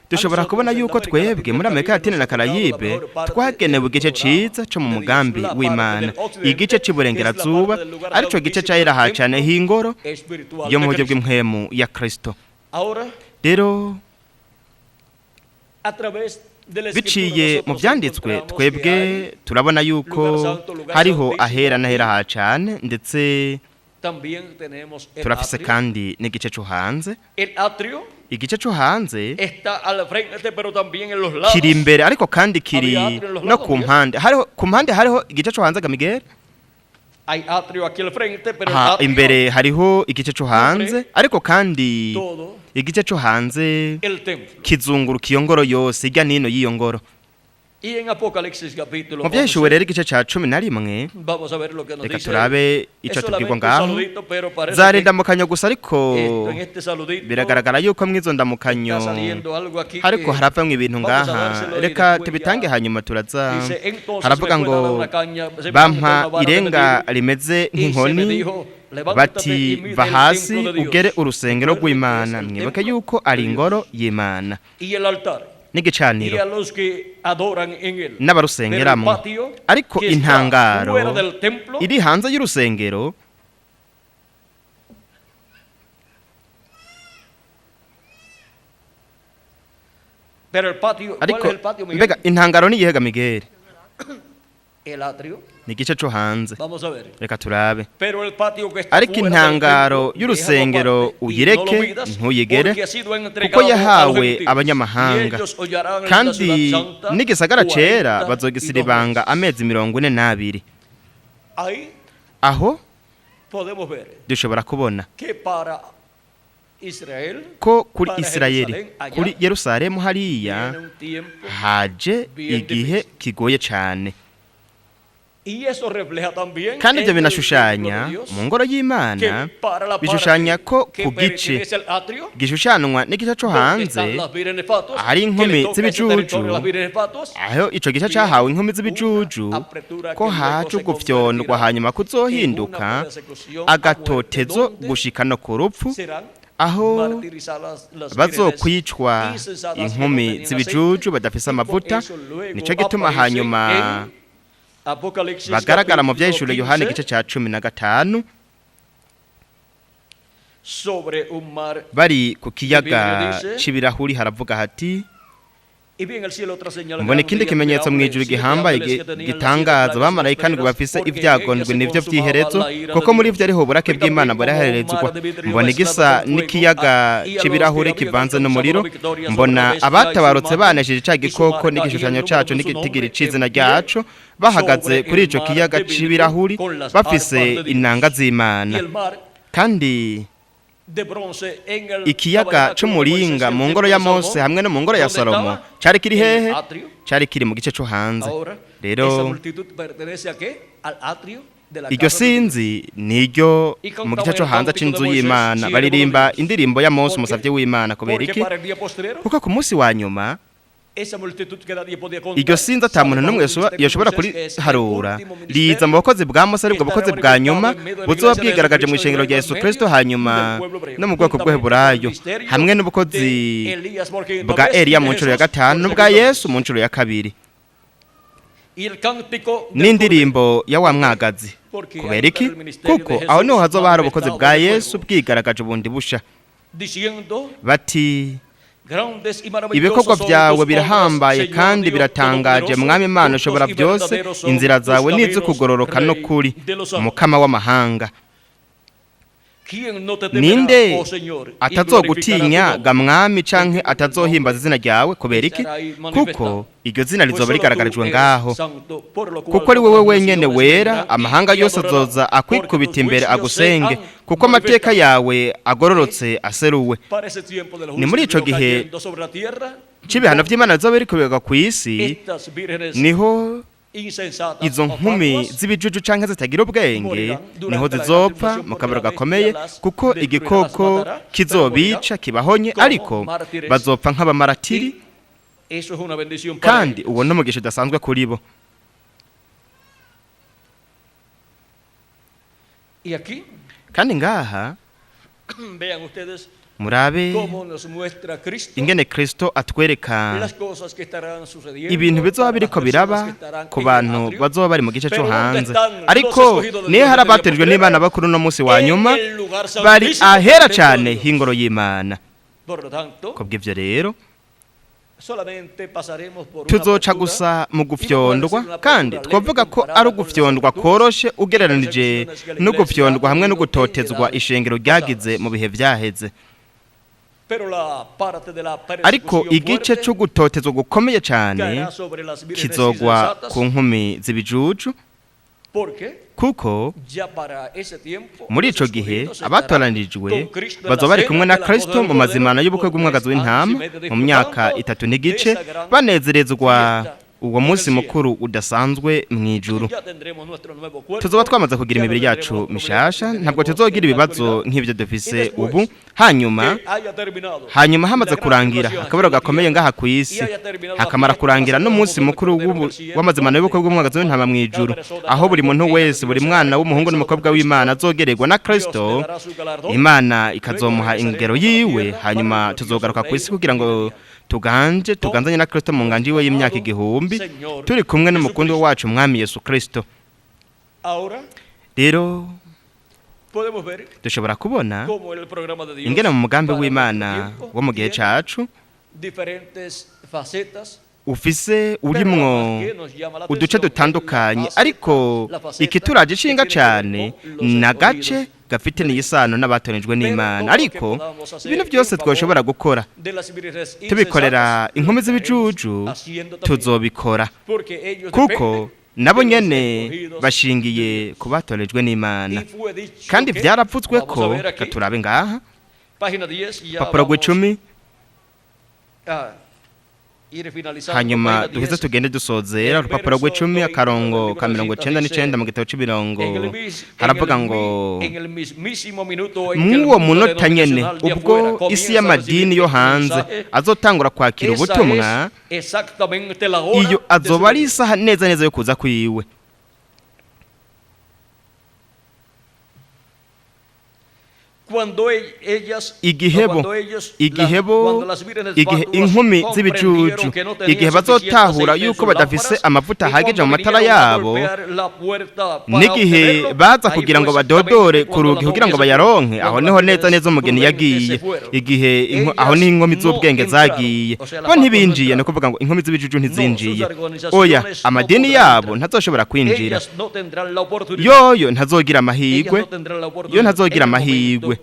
[SPEAKER 2] dushobora kubona yuko twebwe muri Amerika Latine na Karayibe twagenewe igice ciza co mu mugambi w'Imana, igice c'iburengerazuba, arico gice c'ahera ha cane h'ingoro yo mu buryo bw'impwemu ya Kristo. Rero biciye mu byanditswe twebwe turabona yuko hariho ahera n'ahera ha cane, ndetse turafise kandi n'igice co hanze. Igice cyo hanze kiri imbere, ariko kandi kiri no ku mpande. Hariho ku mpande, hariho igice cyo hanze Gamigere. Imbere hariho igice cyo hanze, ariko kandi igice cyo hanze kizunguruka iyo ngoro yose ijya nino y'iyo ngoro. Mu Byahishuwe rero igice ca 11, reka turabe ico tubwirwa ngaho. Zari ndamukanyo gusa, ariko biragaragara yuko mwizo ndamukanyo ariko haravamwo ibintu ngaha. Reka tubitange hanyuma turaza. Haravuga ngo bampa irenga rimeze nk'inkoni, bati va hasi ugere urusengero rw'Imana. Mwibuke yuko ari ingoro y'Imana. n'igicaniro n'abarusengeramo. Ariko intangaro iri hanze y'urusengero ariko mbega intangaro ni iyihega Miguel? Ni igice cyo hanze. Reka turabe. Ariko intangaro y'urusengero uyireke, ntuyigere, kuko yahawe abanyamahanga, kandi n'igisagara cera bazogisiribanga amezi 42. Aho dushobora kubona ko kuri Isirayeli, kuri Yerusalemu hariya haje igihe kigoye cyane. Kandi ibyo binashushanya mu ngoro y'Imana, bishushanya ko ku gice gishushanwa n'igice cyo hanze ahari inkumi z'ibijuju, aho ico gice cahawe inkumi z'ibijuju, ko haje ugufyondwa hanyuma kuzohinduka agatotezo gushika no ku rupfu, aho bazokwicwa inkumi z'ibijuju badafise amavuta. Nico gituma hanyuma bagaragara mu Vyahishuriwe Yohana igice ca 15 bari ku kiyaga c'ibirahuri. Haravuga hati: mbona ikindi kimenyetso mu ijuru gihambaye gitangaza, abamarayika ndwi bafise ibyago ndwi nivyo vy'iherezo, kuko muri ivyo ariho uburake bw'Imana buraherezwa. Mbona igisa n'ikiyaga c'ibirahuri kivanze n'umuriro, mbona abatabarutse banesheje ca gikoko n'igishushanyo caco n'igitigiri c'izina ryaco, bahagaze kuri ico kiyaga c'ibirahuri bafise inanga z'Imana. Kandi ikiyaga c'umuringa mu ngoro ya Mose hamwe no mu ngoro ya Salomo cari kiri hehe? Cari kiri mu gice co hanze. Rero iryo sinzi niryo mu gice co hanze c'inzu y'Imana, baririmba indirimbo ya Mose umusavye w'Imana. Kubera iki? Kuko ku munsi wa nyuma iryo sinzi ata muntu n'umwe yoshobora kuriharura, riza mu bakozi bwa Mose, aribwo bukozi bwa nyuma buzoba bwigaragaje mu ishengero rya Yesu Kristo, hanyuma no mu bwoko bw'Heburayo, hamwe n'ubukozi bwa Eliya mu nshuro ya 5 n'ubwa Yesu mu nshuro ya 2, n'indirimbo ya wa mwagazi. Kubera iki? Kuko aho niho hazoba hari ubukozi bwa Yesu bwigaragaje bundi busha, bati: ibikorwa byawe birahambaye kandi biratangaje, Mwami Imana ushobora byose, inzira zawe n'iz'ukugororoka no kuri, Mukama w'amahanga. Ninde atazogutinya ga Mwami, canke atazohimbaza izina ryawe? Kubera iki? Kuko iryo zina rizoba rigaragarijwe ngaho. Kuko ari wewe wenyene wera, amahanga yose azoza akwikubita imbere agusenge, kuko amateka yawe agororotse aseruwe. Ni muri ico gihe c'ibihano vy'Imana bizoba biriko bigwa kw'isi, niho izo nkumi z'ibijuju canke zitagira ubwenge niho zizopfa mu kabaro gakomeye, kuko igikoko kizobica kibahonye, ariko bazopfa nk'abamaratiri, kandi uwo n'umugisha udasanzwe kuri bo. Kandi ngaha murabe ingene Kristo atwereka ibintu bizoba biriko biraba ku bantu bazoba bari mu gice cyo hanze. Ariko niyo hari abaterijwe n'Imana bakuru no munsi wa nyuma, bari ahera cyane h'ingoro y'Imana. Kubw'ivyo rero tuzoca gusa mu gufyondwa, kandi twavuga ko ari ugufyondwa koroshe ugereranije no gufyondwa hamwe no gutotezwa ishengero ryagize mu bihe vyaheze. Ariko igice cyo gutotezwa gukomeye cyane kizogwa ku nkumi z'ibijuju, kuko muri ico gihe abatoranijwe bazoba bari kumwe na Kristo mu mazimano y'ubukwe bw'umwagazi w'intama mu myaka 3 n'igice, banezerezwa uwo munsi mukuru udasanzwe mu ijuru. Tuzoba twamaze kugira imibiri yacu mishasha, ntabwo tuzogira ibibazo nk'ibyo dufise ubu. Hanyuma hamaze kurangira akabaro gakomeye ngaha ku isi, hakamara kurangira n'umunsi mukuru w'amazimano y'ubukwe bw'umwagazi w'intama mu ijuru, aho buri muntu wese, buri mwana w'umuhungu n'umukobwa w'Imana azogererwa na Kristo, Imana ikazomuha ingero yiwe. Hanyuma tuzogaruka ku isi kugira ngo Tuganje tuganzanye na Kristo mu nganje iwe y'imyaka 1000,
[SPEAKER 1] Señor
[SPEAKER 2] turi kumwe n'umukundi
[SPEAKER 1] Jesucristo.
[SPEAKER 2] wacu umwami Yesu Kristo.
[SPEAKER 1] Ahora
[SPEAKER 2] Rero
[SPEAKER 1] podemos ver
[SPEAKER 2] dushobora kubona
[SPEAKER 1] cómo el programa de Dios
[SPEAKER 2] ingene mu mugambi
[SPEAKER 1] para
[SPEAKER 2] w'Imana
[SPEAKER 1] nuestro tiempo
[SPEAKER 2] wo mu gihe
[SPEAKER 1] tiene
[SPEAKER 2] cacu
[SPEAKER 1] diferentes facetas,
[SPEAKER 2] ufise
[SPEAKER 1] pero
[SPEAKER 2] urimwo
[SPEAKER 1] lo que nos llama la
[SPEAKER 2] uduce
[SPEAKER 1] atención es la
[SPEAKER 2] dutandukanye,
[SPEAKER 1] faceta,
[SPEAKER 2] ariko
[SPEAKER 1] la faceta
[SPEAKER 2] ikituraje
[SPEAKER 1] que
[SPEAKER 2] ishinga
[SPEAKER 1] tiene que ver
[SPEAKER 2] cane
[SPEAKER 1] con los
[SPEAKER 2] ni agace
[SPEAKER 1] escogidos
[SPEAKER 2] gafite isano n'abatonejwe
[SPEAKER 1] Pero
[SPEAKER 2] n'Imana.
[SPEAKER 1] todo lo que
[SPEAKER 2] Ariko
[SPEAKER 1] podamos hacer
[SPEAKER 2] ibintu
[SPEAKER 1] en
[SPEAKER 2] byose
[SPEAKER 1] favor
[SPEAKER 2] twoshobora gukora
[SPEAKER 1] de las vírgenes
[SPEAKER 2] tubikorera
[SPEAKER 1] insensatas,
[SPEAKER 2] inkumi
[SPEAKER 1] lo estaremos
[SPEAKER 2] z'ibijuju
[SPEAKER 1] haciendo también,
[SPEAKER 2] tuzobikora,
[SPEAKER 1] porque ellos
[SPEAKER 2] kuko
[SPEAKER 1] dependen
[SPEAKER 2] nabo
[SPEAKER 1] de los
[SPEAKER 2] nyene
[SPEAKER 1] escogidos
[SPEAKER 2] bashingiye ku batorejwe n'Imana.
[SPEAKER 1] Y fue dicho
[SPEAKER 2] Kandi
[SPEAKER 1] que,
[SPEAKER 2] vyaravuzwe
[SPEAKER 1] vamos
[SPEAKER 2] ko
[SPEAKER 1] a ver aquí,
[SPEAKER 2] katurabe ngaha
[SPEAKER 1] página 10, y ya
[SPEAKER 2] papuro
[SPEAKER 1] vamos
[SPEAKER 2] rw'icumi,
[SPEAKER 1] a ir finalizando,
[SPEAKER 2] hanyuma
[SPEAKER 1] página
[SPEAKER 2] duheze
[SPEAKER 1] 10.
[SPEAKER 2] tugende dusozera.
[SPEAKER 1] El
[SPEAKER 2] Urupapuro
[SPEAKER 1] verso
[SPEAKER 2] rw'icumi,
[SPEAKER 1] 90
[SPEAKER 2] akarongo
[SPEAKER 1] del
[SPEAKER 2] ka
[SPEAKER 1] libro de
[SPEAKER 2] mirongo
[SPEAKER 1] citas
[SPEAKER 2] icenda
[SPEAKER 1] dice,
[SPEAKER 2] n'icenda mu gitabo c'imirongo,
[SPEAKER 1] En el mis- en
[SPEAKER 2] haravuga
[SPEAKER 1] el
[SPEAKER 2] ngo
[SPEAKER 1] mi- en el mismísimo minuto en que el
[SPEAKER 2] mw'uwo
[SPEAKER 1] mundo
[SPEAKER 2] munota nyene
[SPEAKER 1] denominacional de
[SPEAKER 2] ubwo
[SPEAKER 1] afuera
[SPEAKER 2] isi
[SPEAKER 1] comienza a
[SPEAKER 2] y'amadini
[SPEAKER 1] recibir
[SPEAKER 2] yo
[SPEAKER 1] el
[SPEAKER 2] hanze
[SPEAKER 1] mensaje,
[SPEAKER 2] azotangura kwakira
[SPEAKER 1] esa
[SPEAKER 2] ubutumwa,
[SPEAKER 1] es exactamente la hora
[SPEAKER 2] iyo
[SPEAKER 1] de su
[SPEAKER 2] azoba ari
[SPEAKER 1] venida.
[SPEAKER 2] isaha neza neza yo kuza kwiwe.
[SPEAKER 1] Cuando ellas,
[SPEAKER 2] Igihebo
[SPEAKER 1] cuando ellos,
[SPEAKER 2] igihebo
[SPEAKER 1] cuando las vírgenes
[SPEAKER 2] igihe
[SPEAKER 1] fatuas
[SPEAKER 2] inkumi
[SPEAKER 1] comprendieron
[SPEAKER 2] z'ibijuju
[SPEAKER 1] que no tenían
[SPEAKER 2] igihe
[SPEAKER 1] suficiente
[SPEAKER 2] bazotahura
[SPEAKER 1] aceite en
[SPEAKER 2] yuko
[SPEAKER 1] sus
[SPEAKER 2] badafise
[SPEAKER 1] lámparas,
[SPEAKER 2] amavuta
[SPEAKER 1] y
[SPEAKER 2] ahagije mu
[SPEAKER 1] cuando
[SPEAKER 2] matara
[SPEAKER 1] vinieron a
[SPEAKER 2] yabo,
[SPEAKER 1] golpear la puerta para
[SPEAKER 2] n'igihe
[SPEAKER 1] obtenerlo,
[SPEAKER 2] baza
[SPEAKER 1] ahí
[SPEAKER 2] kugira
[SPEAKER 1] fue
[SPEAKER 2] ngo
[SPEAKER 1] exactamente
[SPEAKER 2] badodore ku
[SPEAKER 1] cuando la
[SPEAKER 2] rugi kugira
[SPEAKER 1] novia
[SPEAKER 2] ngo
[SPEAKER 1] se fue,
[SPEAKER 2] bayaronke, aho
[SPEAKER 1] cuando
[SPEAKER 2] niho
[SPEAKER 1] las
[SPEAKER 2] neza
[SPEAKER 1] vírgenes
[SPEAKER 2] neza umugeni
[SPEAKER 1] prudentes
[SPEAKER 2] yagiye.
[SPEAKER 1] se fueron.
[SPEAKER 2] Igihe aho
[SPEAKER 1] Ellas
[SPEAKER 2] niho inkumi
[SPEAKER 1] no
[SPEAKER 2] z'ubwenge
[SPEAKER 1] entraron,
[SPEAKER 2] zagiye,
[SPEAKER 1] o sea, las
[SPEAKER 2] bo
[SPEAKER 1] fatuas no
[SPEAKER 2] ntibinjiye, ni
[SPEAKER 1] entraron.
[SPEAKER 2] ukuvuga ngo inkumi z'ibijuju
[SPEAKER 1] No, sus
[SPEAKER 2] ntizinjiye. Oya,
[SPEAKER 1] organizaciones no
[SPEAKER 2] amadini
[SPEAKER 1] podrán
[SPEAKER 2] yabo
[SPEAKER 1] entrar.
[SPEAKER 2] ntazoshobora kwinjira.
[SPEAKER 1] Ellas no tendrán la oportunidad.
[SPEAKER 2] Yoyo ntazogira
[SPEAKER 1] Ellas
[SPEAKER 2] amahigwe,
[SPEAKER 1] no tendrán la
[SPEAKER 2] yo
[SPEAKER 1] oportunidad.
[SPEAKER 2] ntazogira
[SPEAKER 1] En el momento
[SPEAKER 2] amahigwe.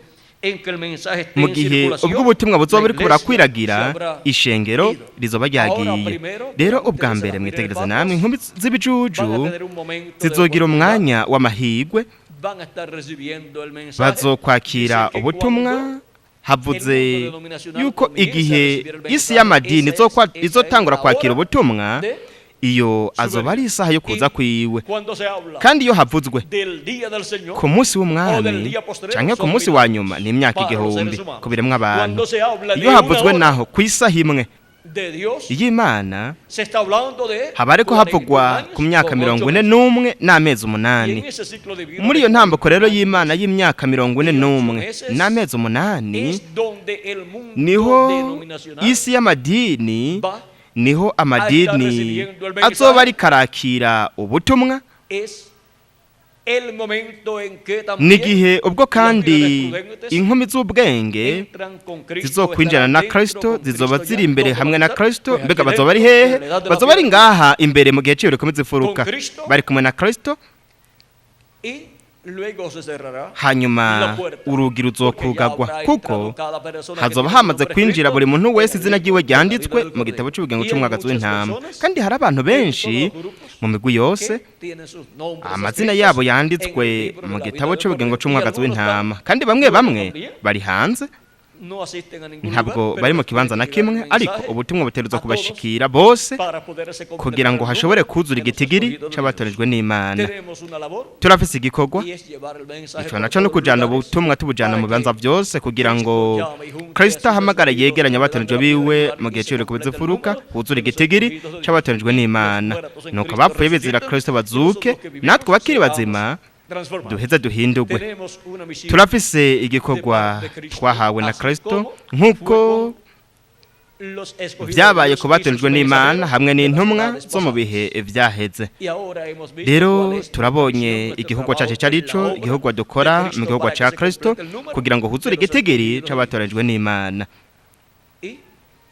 [SPEAKER 1] en que el mensaje esté
[SPEAKER 2] Mu
[SPEAKER 1] en
[SPEAKER 2] gihe
[SPEAKER 1] circulación,
[SPEAKER 2] ubwo ubutumwa
[SPEAKER 1] la
[SPEAKER 2] buzoba buriko
[SPEAKER 1] iglesia
[SPEAKER 2] burakwiragira,
[SPEAKER 1] se habrá
[SPEAKER 2] ishengero
[SPEAKER 1] ido.
[SPEAKER 2] rizoba
[SPEAKER 1] Ahora,
[SPEAKER 2] ryagiye.
[SPEAKER 1] primero,
[SPEAKER 2] Rero
[SPEAKER 1] vean
[SPEAKER 2] ubwa
[SPEAKER 1] ustedes
[SPEAKER 2] mbere
[SPEAKER 1] a las
[SPEAKER 2] mwitegereze
[SPEAKER 1] vírgenes
[SPEAKER 2] namwe
[SPEAKER 1] fatuas,
[SPEAKER 2] inkumi z'ibijuju
[SPEAKER 1] van a tener un momento de
[SPEAKER 2] zizogira
[SPEAKER 1] oportunidad,
[SPEAKER 2] umwanya w'amahigwe,
[SPEAKER 1] van a estar recibiendo el mensaje.
[SPEAKER 2] bazokwakira
[SPEAKER 1] Dice que
[SPEAKER 2] ubutumwa.
[SPEAKER 1] cuando
[SPEAKER 2] Havuze
[SPEAKER 1] el mundo denominacional
[SPEAKER 2] yuko
[SPEAKER 1] comienza a
[SPEAKER 2] igihe
[SPEAKER 1] recibir el
[SPEAKER 2] isi
[SPEAKER 1] mensaje,
[SPEAKER 2] y'amadini
[SPEAKER 1] esa es
[SPEAKER 2] izotangura
[SPEAKER 1] la
[SPEAKER 2] kwakira
[SPEAKER 1] hora
[SPEAKER 2] ubutumwa,
[SPEAKER 1] de
[SPEAKER 2] iyo
[SPEAKER 1] su
[SPEAKER 2] azoba ari
[SPEAKER 1] venida.
[SPEAKER 2] isaha yo kuza
[SPEAKER 1] Y
[SPEAKER 2] kwiwe.
[SPEAKER 1] cuando se habla
[SPEAKER 2] Kandi iyo havuzwe
[SPEAKER 1] del día del Señor,
[SPEAKER 2] ku munsi
[SPEAKER 1] o del
[SPEAKER 2] w'umwami
[SPEAKER 1] día postrero,
[SPEAKER 2] canke ku
[SPEAKER 1] son
[SPEAKER 2] munsi
[SPEAKER 1] mil
[SPEAKER 2] wa
[SPEAKER 1] años
[SPEAKER 2] nyuma, ni imyaka
[SPEAKER 1] para los
[SPEAKER 2] 1000
[SPEAKER 1] seres humanos.
[SPEAKER 2] ku biremwa abantu.
[SPEAKER 1] Cuando se habla de
[SPEAKER 2] Iyo
[SPEAKER 1] una
[SPEAKER 2] havuzwe
[SPEAKER 1] hora
[SPEAKER 2] naho ku isaha imwe
[SPEAKER 1] de Dios,
[SPEAKER 2] y'Imana,
[SPEAKER 1] se está hablando de
[SPEAKER 2] haba hariko
[SPEAKER 1] 41
[SPEAKER 2] havugwa
[SPEAKER 1] años
[SPEAKER 2] ku myaka
[SPEAKER 1] con
[SPEAKER 2] mirongo
[SPEAKER 1] ocho
[SPEAKER 2] ine
[SPEAKER 1] meses.
[SPEAKER 2] n'umwe n'amezi
[SPEAKER 1] Y
[SPEAKER 2] 8.
[SPEAKER 1] en ese ciclo de vida
[SPEAKER 2] Muri
[SPEAKER 1] de
[SPEAKER 2] iyo ntambuko rero
[SPEAKER 1] 41
[SPEAKER 2] y'Imana y'imyaka mirongo ine
[SPEAKER 1] y ocho
[SPEAKER 2] n'umwe
[SPEAKER 1] meses,
[SPEAKER 2] n'amezi 8,
[SPEAKER 1] es donde el mundo
[SPEAKER 2] niho
[SPEAKER 1] denominacional
[SPEAKER 2] isi y'amadini
[SPEAKER 1] va
[SPEAKER 2] niho amadini
[SPEAKER 1] recibiendo el mensaje.
[SPEAKER 2] azoba ariko arakira ubutumwa.
[SPEAKER 1] Es el momento en que también
[SPEAKER 2] N'igihe ubwo
[SPEAKER 1] las
[SPEAKER 2] kandi
[SPEAKER 1] vírgenes prudentes
[SPEAKER 2] inkumi z'ubwenge
[SPEAKER 1] entran con Cristo,
[SPEAKER 2] zizokwinjirana na
[SPEAKER 1] estarán dentro
[SPEAKER 2] Kristo,
[SPEAKER 1] con
[SPEAKER 2] zizoba
[SPEAKER 1] Cristo
[SPEAKER 2] ziri
[SPEAKER 1] ya.
[SPEAKER 2] imbere
[SPEAKER 1] ¿Dónde
[SPEAKER 2] hamwe
[SPEAKER 1] van a
[SPEAKER 2] na
[SPEAKER 1] estar?
[SPEAKER 2] Kristo.
[SPEAKER 1] Pues
[SPEAKER 2] Mbega
[SPEAKER 1] aquí
[SPEAKER 2] bazoba ari
[SPEAKER 1] dentro,
[SPEAKER 2] hehe?
[SPEAKER 1] en la edad de la
[SPEAKER 2] Bazoba ari
[SPEAKER 1] piedra.
[SPEAKER 2] ngaha imbere mu gihe c'ibiro bikomeza imfuruka
[SPEAKER 1] Con Cristo.
[SPEAKER 2] bari kumwe na Kristo.
[SPEAKER 1] Y luego se cerrará
[SPEAKER 2] Hanyuma
[SPEAKER 1] la puerta,
[SPEAKER 2] urugi
[SPEAKER 1] porque ya
[SPEAKER 2] ruzokugagwa,
[SPEAKER 1] habrá
[SPEAKER 2] kuko
[SPEAKER 1] entrado cada persona que
[SPEAKER 2] hazoba
[SPEAKER 1] tiene su
[SPEAKER 2] hamaze
[SPEAKER 1] nombre
[SPEAKER 2] kwinjira
[SPEAKER 1] escrito
[SPEAKER 2] buri muntu
[SPEAKER 1] en
[SPEAKER 2] wese
[SPEAKER 1] el
[SPEAKER 2] izina
[SPEAKER 1] libro
[SPEAKER 2] ryiwe
[SPEAKER 1] de la vida
[SPEAKER 2] ryanditswe
[SPEAKER 1] del
[SPEAKER 2] mu gitabo
[SPEAKER 1] Cordero.
[SPEAKER 2] c'ubugingo
[SPEAKER 1] Y hay
[SPEAKER 2] c'umwagazi
[SPEAKER 1] muchas
[SPEAKER 2] w'intama.
[SPEAKER 1] personas
[SPEAKER 2] Kandi hari abantu
[SPEAKER 1] en
[SPEAKER 2] benshi
[SPEAKER 1] todos los grupos
[SPEAKER 2] mu migwi yose
[SPEAKER 1] que tienen sus nombres
[SPEAKER 2] amazina
[SPEAKER 1] escritos
[SPEAKER 2] yabo
[SPEAKER 1] en el
[SPEAKER 2] yanditswe
[SPEAKER 1] libro de
[SPEAKER 2] mu
[SPEAKER 1] la
[SPEAKER 2] gitabo
[SPEAKER 1] vida del
[SPEAKER 2] c'ubugingo
[SPEAKER 1] Cordero. Y
[SPEAKER 2] c'umwagazi
[SPEAKER 1] algunos
[SPEAKER 2] w'intama.
[SPEAKER 1] están
[SPEAKER 2] Kandi bamwe
[SPEAKER 1] fuera
[SPEAKER 2] bamwe
[SPEAKER 1] también,
[SPEAKER 2] bari hanze,
[SPEAKER 1] no asisten a ningún
[SPEAKER 2] ntabwo
[SPEAKER 1] lugar,
[SPEAKER 2] bari
[SPEAKER 1] pero
[SPEAKER 2] mu
[SPEAKER 1] les
[SPEAKER 2] kibanza
[SPEAKER 1] tiene
[SPEAKER 2] na
[SPEAKER 1] que llegar
[SPEAKER 2] kimwe,
[SPEAKER 1] el
[SPEAKER 2] ariko
[SPEAKER 1] mensaje
[SPEAKER 2] ubutumwa butegerezwa
[SPEAKER 1] a todos
[SPEAKER 2] kubashikira bose
[SPEAKER 1] para poderse completar
[SPEAKER 2] kugira ngo
[SPEAKER 1] el
[SPEAKER 2] hashobore
[SPEAKER 1] número
[SPEAKER 2] kuzura
[SPEAKER 1] de los
[SPEAKER 2] igitigiri
[SPEAKER 1] escogidos de Dios.
[SPEAKER 2] c'abatorejwe n'Imana.
[SPEAKER 1] Tenemos una labor
[SPEAKER 2] Turafise igikorwa,
[SPEAKER 1] y es llevar el mensaje
[SPEAKER 2] ico
[SPEAKER 1] por
[SPEAKER 2] naco no
[SPEAKER 1] todos los
[SPEAKER 2] kujana
[SPEAKER 1] lugares
[SPEAKER 2] ubutumwa tubujana
[SPEAKER 1] para
[SPEAKER 2] mu bibanza
[SPEAKER 1] que
[SPEAKER 2] vyose kugira ngo
[SPEAKER 1] Cristo llame y junte a
[SPEAKER 2] Kristo
[SPEAKER 1] sus
[SPEAKER 2] ahamagare
[SPEAKER 1] escogidos
[SPEAKER 2] yegeranye
[SPEAKER 1] en la edad
[SPEAKER 2] abatorejwe
[SPEAKER 1] de la piedra
[SPEAKER 2] biwe
[SPEAKER 1] angular
[SPEAKER 2] mu
[SPEAKER 1] y
[SPEAKER 2] gihe
[SPEAKER 1] se
[SPEAKER 2] c'ibiro bikomeza
[SPEAKER 1] complete el
[SPEAKER 2] imfuruka,
[SPEAKER 1] número
[SPEAKER 2] huzura
[SPEAKER 1] de los
[SPEAKER 2] igitigiri
[SPEAKER 1] escogidos de Dios.
[SPEAKER 2] c'abatorejwe
[SPEAKER 1] Los
[SPEAKER 2] n'Imana.
[SPEAKER 1] muertos en
[SPEAKER 2] Nuko
[SPEAKER 1] Cristo
[SPEAKER 2] abapfuye bizira
[SPEAKER 1] resuciten
[SPEAKER 2] Kristo
[SPEAKER 1] y nosotros
[SPEAKER 2] bazuke,
[SPEAKER 1] los que vivimos
[SPEAKER 2] natwe abakiri
[SPEAKER 1] seamos
[SPEAKER 2] bazima
[SPEAKER 1] transformados.
[SPEAKER 2] duheze duhindurwe.
[SPEAKER 1] Tenemos una misión
[SPEAKER 2] Turafise igikorwa
[SPEAKER 1] de parte de Cristo,
[SPEAKER 2] twahawe na
[SPEAKER 1] así
[SPEAKER 2] Kristo,
[SPEAKER 1] como
[SPEAKER 2] nk'uko
[SPEAKER 1] fue con los escogidos de
[SPEAKER 2] vyabaye
[SPEAKER 1] Dios
[SPEAKER 2] ku
[SPEAKER 1] y sus
[SPEAKER 2] batorejwe n'Imana
[SPEAKER 1] mensajeros
[SPEAKER 2] hamwe
[SPEAKER 1] de las
[SPEAKER 2] n'intumwa
[SPEAKER 1] edades
[SPEAKER 2] zo mu
[SPEAKER 1] pasadas.
[SPEAKER 2] bihe vyaheze.
[SPEAKER 1] Y ahora hemos visto
[SPEAKER 2] Rero
[SPEAKER 1] cuál es nuestra misión,
[SPEAKER 2] turabonye
[SPEAKER 1] nuestro
[SPEAKER 2] igikorwa
[SPEAKER 1] trabajo
[SPEAKER 2] cacu ico
[SPEAKER 1] en la
[SPEAKER 2] arico,
[SPEAKER 1] obra
[SPEAKER 2] igikorwa
[SPEAKER 1] de
[SPEAKER 2] dukora mu
[SPEAKER 1] Cristo
[SPEAKER 2] gikorwa
[SPEAKER 1] para que
[SPEAKER 2] ca
[SPEAKER 1] se
[SPEAKER 2] Kristo
[SPEAKER 1] complete el número
[SPEAKER 2] kugira ngo huzure
[SPEAKER 1] de los
[SPEAKER 2] igitigiri
[SPEAKER 1] escogidos de Dios.
[SPEAKER 2] c'abatorejwe n'Imana.
[SPEAKER 1] Y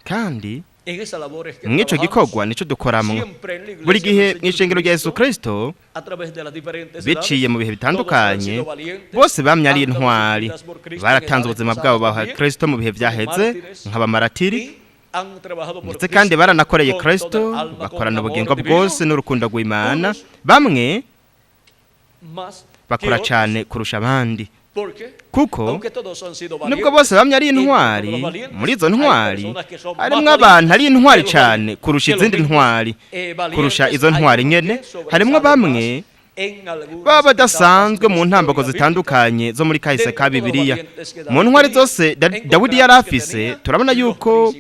[SPEAKER 2] Kandi
[SPEAKER 1] en esa labor es que
[SPEAKER 2] mw'ico
[SPEAKER 1] trabajamos
[SPEAKER 2] gikorwa nico dukoramwo
[SPEAKER 1] siempre en la
[SPEAKER 2] buri
[SPEAKER 1] iglesia
[SPEAKER 2] gihe
[SPEAKER 1] del Señor
[SPEAKER 2] mw'ishengero rya Yesu
[SPEAKER 1] Jesucristo,
[SPEAKER 2] Kristo,
[SPEAKER 1] a través de las diferentes
[SPEAKER 2] biciye
[SPEAKER 1] edades,
[SPEAKER 2] mu bihe
[SPEAKER 1] todos han
[SPEAKER 2] bitandukanye,
[SPEAKER 1] sido valientes,
[SPEAKER 2] bose bamye ari
[SPEAKER 1] han dado sus
[SPEAKER 2] intwari,
[SPEAKER 1] vidas por Cristo en
[SPEAKER 2] baratanze
[SPEAKER 1] edades
[SPEAKER 2] ubuzima
[SPEAKER 1] pasadas
[SPEAKER 2] bwabo baha
[SPEAKER 1] también,
[SPEAKER 2] Kristo mu bihe
[SPEAKER 1] como
[SPEAKER 2] vyaheze
[SPEAKER 1] mártires,
[SPEAKER 2] nk'abamaratiri,
[SPEAKER 1] y han trabajado por
[SPEAKER 2] ndetse kandi
[SPEAKER 1] Cristo
[SPEAKER 2] baranakoreye
[SPEAKER 1] con toda
[SPEAKER 2] Kristo
[SPEAKER 1] el alma, con
[SPEAKER 2] bakorana
[SPEAKER 1] amor
[SPEAKER 2] ubugingo
[SPEAKER 1] divino,
[SPEAKER 2] bwose n'urukundo rw'Imana.
[SPEAKER 1] unos
[SPEAKER 2] Bamwe
[SPEAKER 1] más que
[SPEAKER 2] bakora
[SPEAKER 1] otros,
[SPEAKER 2] cane kurusha abandi,
[SPEAKER 1] porque
[SPEAKER 2] kuko
[SPEAKER 1] aunque todos han sido
[SPEAKER 2] nubwo
[SPEAKER 1] valientes,
[SPEAKER 2] bose bamye ari
[SPEAKER 1] entre todos
[SPEAKER 2] intwari,
[SPEAKER 1] los valientes
[SPEAKER 2] muri izo
[SPEAKER 1] hay
[SPEAKER 2] ntwari
[SPEAKER 1] personas que son más
[SPEAKER 2] harimwo
[SPEAKER 1] valientes
[SPEAKER 2] abantu ari intwari
[SPEAKER 1] que los
[SPEAKER 2] cane
[SPEAKER 1] valientes,
[SPEAKER 2] kurusha
[SPEAKER 1] que los
[SPEAKER 2] izindi
[SPEAKER 1] mismos,
[SPEAKER 2] ntwari, kurusha
[SPEAKER 1] valientes
[SPEAKER 2] izo
[SPEAKER 1] hay
[SPEAKER 2] ntwari
[SPEAKER 1] unos
[SPEAKER 2] nyene
[SPEAKER 1] que
[SPEAKER 2] harimwo
[SPEAKER 1] sobresalen
[SPEAKER 2] bamwe
[SPEAKER 1] más
[SPEAKER 2] Baba badasanzwe mu ntambako zitandukanye zo muri kahise ka Bibiliya. Mu ntwari zose Dawidi yari afise, turabona yuko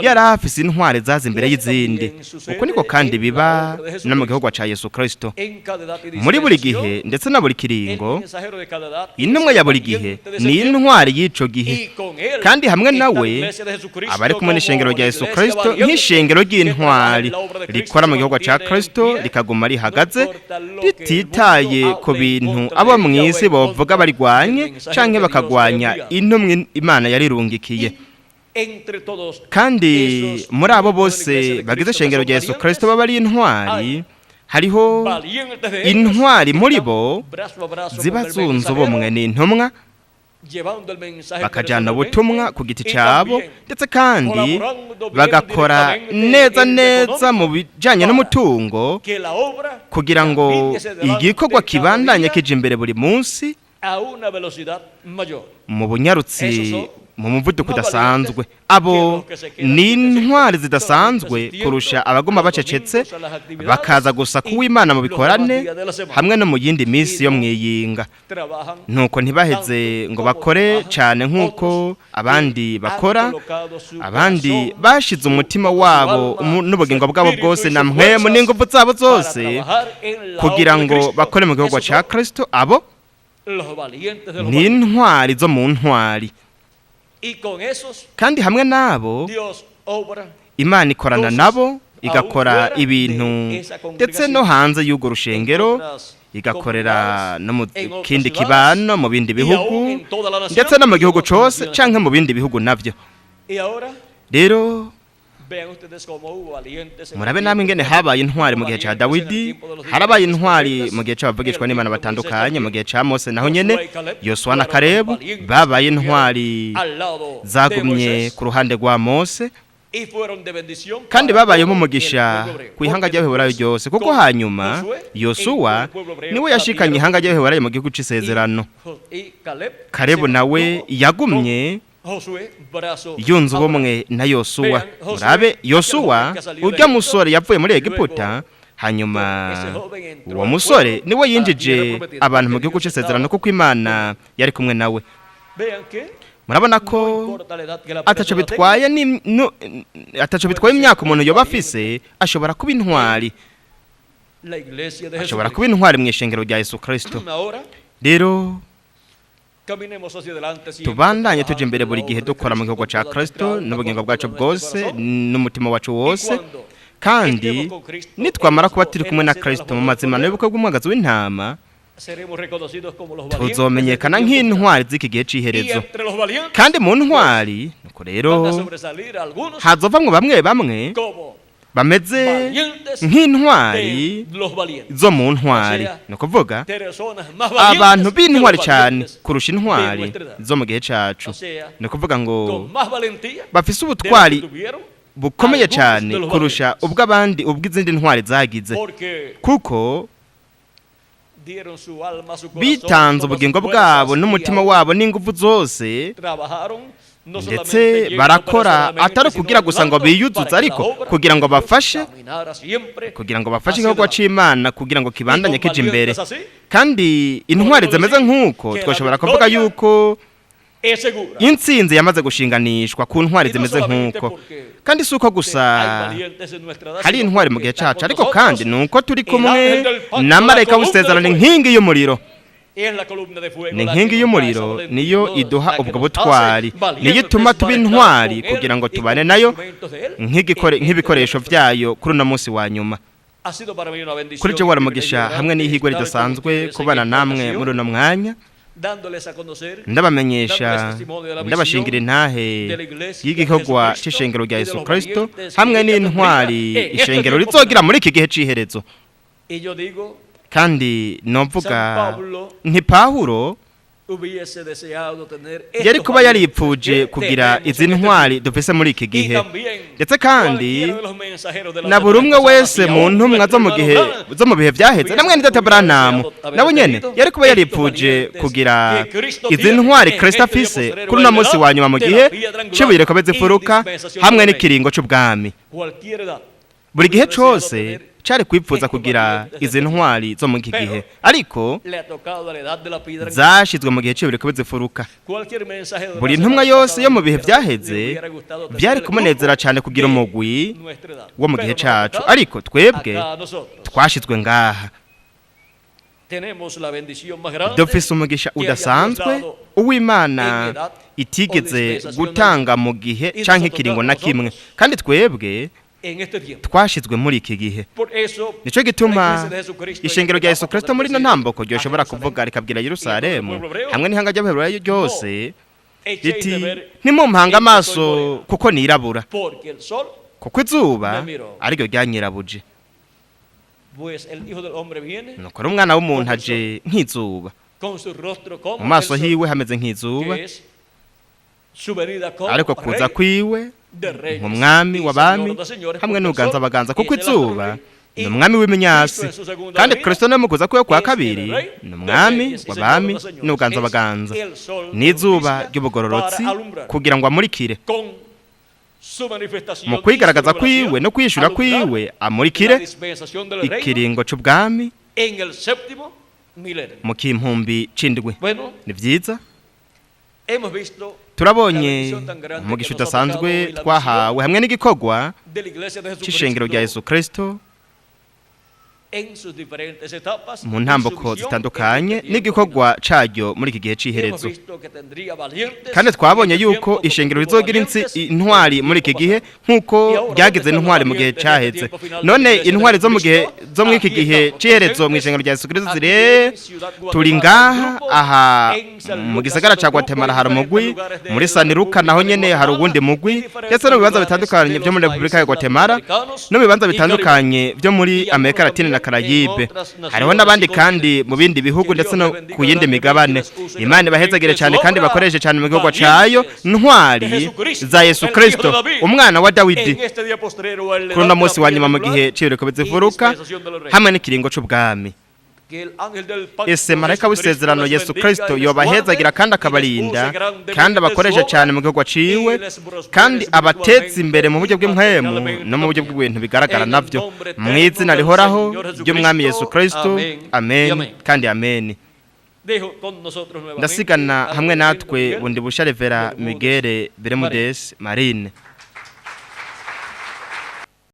[SPEAKER 2] yari afise intwari zaza imbere y'izindi. Uko niko kandi biba no mu gihugu ca Yesu Kristo. Muri buri gihe ndetse na buri kiringo, intumwa ya buri gihe ni intwari y'ico gihe, kandi hamwe nawe abari kumwe n'ishengero rya Yesu Kristo nk'ishengero ry'intwari rikora mu gihugu ca Kristo, rikaguma rihagaze rititaye ku bintu abo mw'isi bovuga barigwanye canke bakagwanya intumwa Imana yarirungikiye. Kandi muri abo bose bagize ishengero rya Yesu Kristo baba ari intwari, hariho intwari muri bo ziba zunze ubumwe n'intumwa, bakajyana ubutumwa ku giti cyabo, ndetse kandi bagakora neza neza mu bijyanye n'umutungo kugira ngo igikorwa kibandanye kije imbere buri munsi mu bunyarutsi, mu muvuduko udasanzwe. Abo ni intwari zidasanzwe kurusha abaguma bacecetse bakaza gusa kuw'Imana mu bikorane hamwe no mu yindi minsi yo mwiyinga. Nuko ntibaheze ngo bakore cyane nk'uko abandi bakora. Abandi bashize umutima wabo n'ubugingo bwabo bwose na mpwemu n'ingufu zabo zose kugira ngo bakore mu gihugu cya Kristo. Abo ni intwari zo mu ntwari. Kandi hamwe nabo Imana ikorana nabo, igakora ibintu ndetse no hanze y'urwo rushengero, igakorera no mu kindi kibano, mu bindi bihugu, ndetse no mu gihugu cose canke mu bindi bihugu navyo. Rero murabe namwe ingene habaye intwari mu gihe ca Dawidi, harabaye intwari mu gihe c'abavugishwa n'Imana batandukanye, mu gihe ca Mose naho nyene Yosuwa na Kalebu babaye intwari zagumye ku ruhande rwa Mose, kandi babayemo umugisha ku ihanga ry'Abaheburayo ryose, kuko hanyuma Yosuwa niwe yashikanye ihanga ry'Abaheburayo mu gihugu c'isezerano. Kalebu nawe yagumye yunze ubumwe na Yosuwa. Murabe Yosuwa urya musore yavuye muri Egiputa, hanyuma uwo musore niwe yinjije abantu mu gihugu c'isezerano, kuko Imana yari kumwe nawe. Murabona ko ataco bitwaye ataco bitwaye imyaka umuntu yoba afise, ashobora kuba intwari, ashobora kuba intwari mu ishengero rya Yesu Kristo. Rero tubandanye tuje imbere buri gihe dukora mu gihugu ca Kristo n'ubugingo bwacu bwose n'umutima wacu wose. Kandi nitwamara kuba turi kumwe na Kristo mu mazimano y'ubukwe bw'umwagazi w'intama, tuzomenyekana nk'intwari z'iki gihe c'iherezo. Kandi mu ntwari nuko rero hazovamwo bamwe bamwe bameze nk'intwari zo mu ntwari, ni ukuvuga abantu b'intwari cyane kurusha intwari zo mu gihe cacu. Ni ukuvuga ngo bafise ubutwari bukomeye cyane kurusha ubw'abandi, ubw'izindi ntwari zagize, kuko bitanze ubugingo bwabo n'umutima wabo n'ingufu zose, ndetse barakora atari kugira gusa ngo biyuzuze, ariko kugira ngo bafashe, kugira ngo bafashe igikorwa c'Imana kugira ngo kibandanye kije imbere. Kandi intwari zimeze nk'uko twashobora kuvuga yuko intsinzi yamaze gushinganishwa ku ntwari zimeze nk'uko. Kandi si uko gusa hari intwari mu gihe cacu, ariko kandi ni uko turi kumwe na marayika w'isezerano, inkingi y'umuriro. Ni inkingi y'umuriro niyo iduha ubwo butwari, niyo ituma tuba intwari kugira ngo tubane nayo nk'ibikoresho vyayo kuri uno munsi wa nyuma. Kuri je waramugisha hamwe n'ihigwe ridasanzwe kubana namwe muri uno mwanya, ndabamenyesha, ndabashingira intahe y'igikorwa c'ishengero rya Yesu Kristo hamwe n'intwari ishengero rizogira muri iki gihe c'iherezo. Kandi novuga nti Pawulo yari kuba yaripfuje kugira izi ntwari dufise muri iki gihe, ndetse kandi na buri umwe wese mu ntumwa zo mu gihe zo mu bihe vyaheze, na mwene data Branham nawe nyene yari kuba yaripfuje kugira izi ntwari Kristo afise kuri uno munsi wa nyuma mu gihe c'ibuye rikomeza imfuruka hamwe n'ikiringo c'ubwami. Buri gihe cose Cari kwipfuza kugira izi ntwari zo muri iki gihe, ariko
[SPEAKER 1] Le ha tocado a la edad de la piedra.
[SPEAKER 2] zashizwe mu gihe c'ibiriko bizifuruka.
[SPEAKER 1] Cualquier mensaje de
[SPEAKER 2] Buri
[SPEAKER 1] las
[SPEAKER 2] ntumwa
[SPEAKER 1] semanas
[SPEAKER 2] yose yo mu
[SPEAKER 1] pasadas
[SPEAKER 2] bihe
[SPEAKER 1] le
[SPEAKER 2] vyaheze
[SPEAKER 1] hubiera gustado tener
[SPEAKER 2] vyari
[SPEAKER 1] el
[SPEAKER 2] kumunezera
[SPEAKER 1] grupo
[SPEAKER 2] cane kugira
[SPEAKER 1] de
[SPEAKER 2] umugwi
[SPEAKER 1] nuestra edad.
[SPEAKER 2] wo mu gihe
[SPEAKER 1] Pero nos ha
[SPEAKER 2] cacu,
[SPEAKER 1] tocado
[SPEAKER 2] ariko twebwe
[SPEAKER 1] acá a nosotros.
[SPEAKER 2] twashizwe ngaha.
[SPEAKER 1] Tenemos la bendición más grande
[SPEAKER 2] Dufise umugisha
[SPEAKER 1] que haya Dios
[SPEAKER 2] udasanzwe
[SPEAKER 1] dado
[SPEAKER 2] uw'Imana
[SPEAKER 1] en edad
[SPEAKER 2] itigeze
[SPEAKER 1] o dispensación
[SPEAKER 2] gutanga mu gihe
[SPEAKER 1] y
[SPEAKER 2] canke
[SPEAKER 1] nos
[SPEAKER 2] ikiringo
[SPEAKER 1] ha
[SPEAKER 2] na
[SPEAKER 1] tocado
[SPEAKER 2] kimwe,
[SPEAKER 1] nosotros.
[SPEAKER 2] kandi twebwe
[SPEAKER 1] en este tiempo.
[SPEAKER 2] twashizwe muri iki gihe.
[SPEAKER 1] Por eso,
[SPEAKER 2] Nico
[SPEAKER 1] la
[SPEAKER 2] gituma
[SPEAKER 1] iglesia de Jesucristo en
[SPEAKER 2] ishengero
[SPEAKER 1] esta
[SPEAKER 2] rya Yesu
[SPEAKER 1] etapa
[SPEAKER 2] Kristo
[SPEAKER 1] podrá
[SPEAKER 2] muri ino
[SPEAKER 1] decir
[SPEAKER 2] ntambuko
[SPEAKER 1] a
[SPEAKER 2] ryoshobora
[SPEAKER 1] Jerusalén
[SPEAKER 2] kuvuga rikabwira
[SPEAKER 1] y a todo el
[SPEAKER 2] Yerusalemu
[SPEAKER 1] pueblo hebreo,
[SPEAKER 2] hamwe n'ihanga ry'Abaheburayo ryose
[SPEAKER 1] echéis de
[SPEAKER 2] riti:
[SPEAKER 1] ver
[SPEAKER 2] "Ntimumpanga
[SPEAKER 1] en que soy
[SPEAKER 2] amaso
[SPEAKER 1] moreno,
[SPEAKER 2] kuko nirabura,
[SPEAKER 1] porque el sol,
[SPEAKER 2] kuko izuba
[SPEAKER 1] me miró.
[SPEAKER 2] ariryo ryanyirabuje."
[SPEAKER 1] Pues el Hijo del Hombre viene
[SPEAKER 2] Nuko rero umwana w'umuntu aje nk'izuba,
[SPEAKER 1] con su rostro como
[SPEAKER 2] mu maso
[SPEAKER 1] el sol,
[SPEAKER 2] hiwe hameze nk'izuba,
[SPEAKER 1] que es su venida como
[SPEAKER 2] ariko kuza
[SPEAKER 1] Rey
[SPEAKER 2] kwiwe
[SPEAKER 1] de reyes
[SPEAKER 2] nk'umwami
[SPEAKER 1] y
[SPEAKER 2] w'abami
[SPEAKER 1] Señor de señores,
[SPEAKER 2] hamwe
[SPEAKER 1] porque el
[SPEAKER 2] n'uganza
[SPEAKER 1] sol
[SPEAKER 2] abaganza, kuko
[SPEAKER 1] es el
[SPEAKER 2] izuba
[SPEAKER 1] astro rey,
[SPEAKER 2] ni umwami w'iminyasi,
[SPEAKER 1] Cristo en su segunda
[SPEAKER 2] kandi
[SPEAKER 1] venida
[SPEAKER 2] Kristo no mu kuza kwiwe kwa
[SPEAKER 1] es el
[SPEAKER 2] kabiri
[SPEAKER 1] Rey
[SPEAKER 2] ni
[SPEAKER 1] de
[SPEAKER 2] umwami
[SPEAKER 1] reyes y Señor
[SPEAKER 2] w'abami
[SPEAKER 1] de señores.
[SPEAKER 2] n'uganza
[SPEAKER 1] Es
[SPEAKER 2] abaganza,
[SPEAKER 1] el sol de
[SPEAKER 2] n'izuba
[SPEAKER 1] justicia
[SPEAKER 2] ry'ubugororotsi
[SPEAKER 1] para alumbrar
[SPEAKER 2] kugira ngo amurikire
[SPEAKER 1] con su manifestación
[SPEAKER 2] mu
[SPEAKER 1] y su
[SPEAKER 2] kwigaragaza
[SPEAKER 1] revelación,
[SPEAKER 2] kwiwe no kwishura
[SPEAKER 1] alumbrar
[SPEAKER 2] kwiwe, amurikire
[SPEAKER 1] la dispensación del reino
[SPEAKER 2] ikiringo c'ubwami
[SPEAKER 1] en el séptimo milenio.
[SPEAKER 2] mu kimpumbi c'indwi.
[SPEAKER 1] Bueno,
[SPEAKER 2] Ni vyiza.
[SPEAKER 1] hemos visto
[SPEAKER 2] Turabonye umugisha udasanzwe twahawe hamwe n'igikorwa
[SPEAKER 1] de la iglesia de
[SPEAKER 2] c'ishengero rya
[SPEAKER 1] Jesucristo
[SPEAKER 2] Yesu Kristo
[SPEAKER 1] en sus diferentes etapas
[SPEAKER 2] mu
[SPEAKER 1] y su
[SPEAKER 2] ntamboko
[SPEAKER 1] misión en
[SPEAKER 2] zitandukanye
[SPEAKER 1] este tiempo
[SPEAKER 2] n'igikorwa caryo muri iki gihe
[SPEAKER 1] final.
[SPEAKER 2] c'iherezo.
[SPEAKER 1] Hemos visto que tendría valientes
[SPEAKER 2] Kandi twabonye
[SPEAKER 1] en este
[SPEAKER 2] yuko
[SPEAKER 1] tiempo, como
[SPEAKER 2] ishengero
[SPEAKER 1] tuvo
[SPEAKER 2] rizogira
[SPEAKER 1] valientes
[SPEAKER 2] intwari
[SPEAKER 1] en el
[SPEAKER 2] muri iki
[SPEAKER 1] tiempo
[SPEAKER 2] gihe
[SPEAKER 1] pasado.
[SPEAKER 2] nk'uko ryagize intwari mu gihe caheze. None intwari zo mu gihe zo muri iki gihe c'iherezo mu ishengero rya Yesu Kristo zire turi ngaha aha mu gisagara ca Guatemala hari umugwi, muri San Luca naho nyene hari uwundi mugwi, ndetse no mu bibanza bitandukanye vyo muri Repubulika ya Guatemala no mu bibanza bitandukanye vyo muri Amerika Latine na Karayibe. Hariho n'abandi kandi mu bindi bihugu ndetse no ku yindi migabane. Imana ibahezagire cyane kandi bakoreshe cyane mu gikorwa cayo, ntwari za Yesu Kristo, umwana wa Dawidi,
[SPEAKER 1] En este día postrero, en la
[SPEAKER 2] kuri
[SPEAKER 1] edad
[SPEAKER 2] uno
[SPEAKER 1] de la
[SPEAKER 2] munsi wa
[SPEAKER 1] piedra
[SPEAKER 2] nyuma mu
[SPEAKER 1] angular
[SPEAKER 2] gihe c'ibiriko
[SPEAKER 1] y
[SPEAKER 2] bizivuruka
[SPEAKER 1] dispensación del reino.
[SPEAKER 2] hamwe n'ikiringo c'ubwami.
[SPEAKER 1] Que el ángel del pacto
[SPEAKER 2] Ese marayika
[SPEAKER 1] Jesucristo
[SPEAKER 2] w'isezerano
[SPEAKER 1] les
[SPEAKER 2] Yesu
[SPEAKER 1] bendiga
[SPEAKER 2] Kristo
[SPEAKER 1] y les
[SPEAKER 2] yobahezagira
[SPEAKER 1] guarde
[SPEAKER 2] kandi
[SPEAKER 1] y les
[SPEAKER 2] akabarinda
[SPEAKER 1] use grandemente
[SPEAKER 2] kandi abakoreshe
[SPEAKER 1] su obra
[SPEAKER 2] cyane mu gikorwa ciwe
[SPEAKER 1] y les prospere
[SPEAKER 2] kandi abateze imbere mu buryo
[SPEAKER 1] espiritualmente
[SPEAKER 2] bw'impwemu
[SPEAKER 1] y
[SPEAKER 2] no mu buryo
[SPEAKER 1] materialmente
[SPEAKER 2] bw'ibintu bigaragara
[SPEAKER 1] En el
[SPEAKER 2] navyo,
[SPEAKER 1] nombre
[SPEAKER 2] mu
[SPEAKER 1] eterno
[SPEAKER 2] izina
[SPEAKER 1] del
[SPEAKER 2] rihoraho
[SPEAKER 1] Señor
[SPEAKER 2] ry'umwami Yesu
[SPEAKER 1] Jesucristo.
[SPEAKER 2] Kristo.
[SPEAKER 1] Amén y
[SPEAKER 2] Amen
[SPEAKER 1] amén.
[SPEAKER 2] kandi amen.
[SPEAKER 1] Dejo con nosotros nuevamente
[SPEAKER 2] Ndasigana
[SPEAKER 1] al
[SPEAKER 2] hamwe
[SPEAKER 1] reverendo
[SPEAKER 2] natwe
[SPEAKER 1] Miguel
[SPEAKER 2] bundi busha Revera
[SPEAKER 1] Bermúdez
[SPEAKER 2] Miguel Bermudez Marine.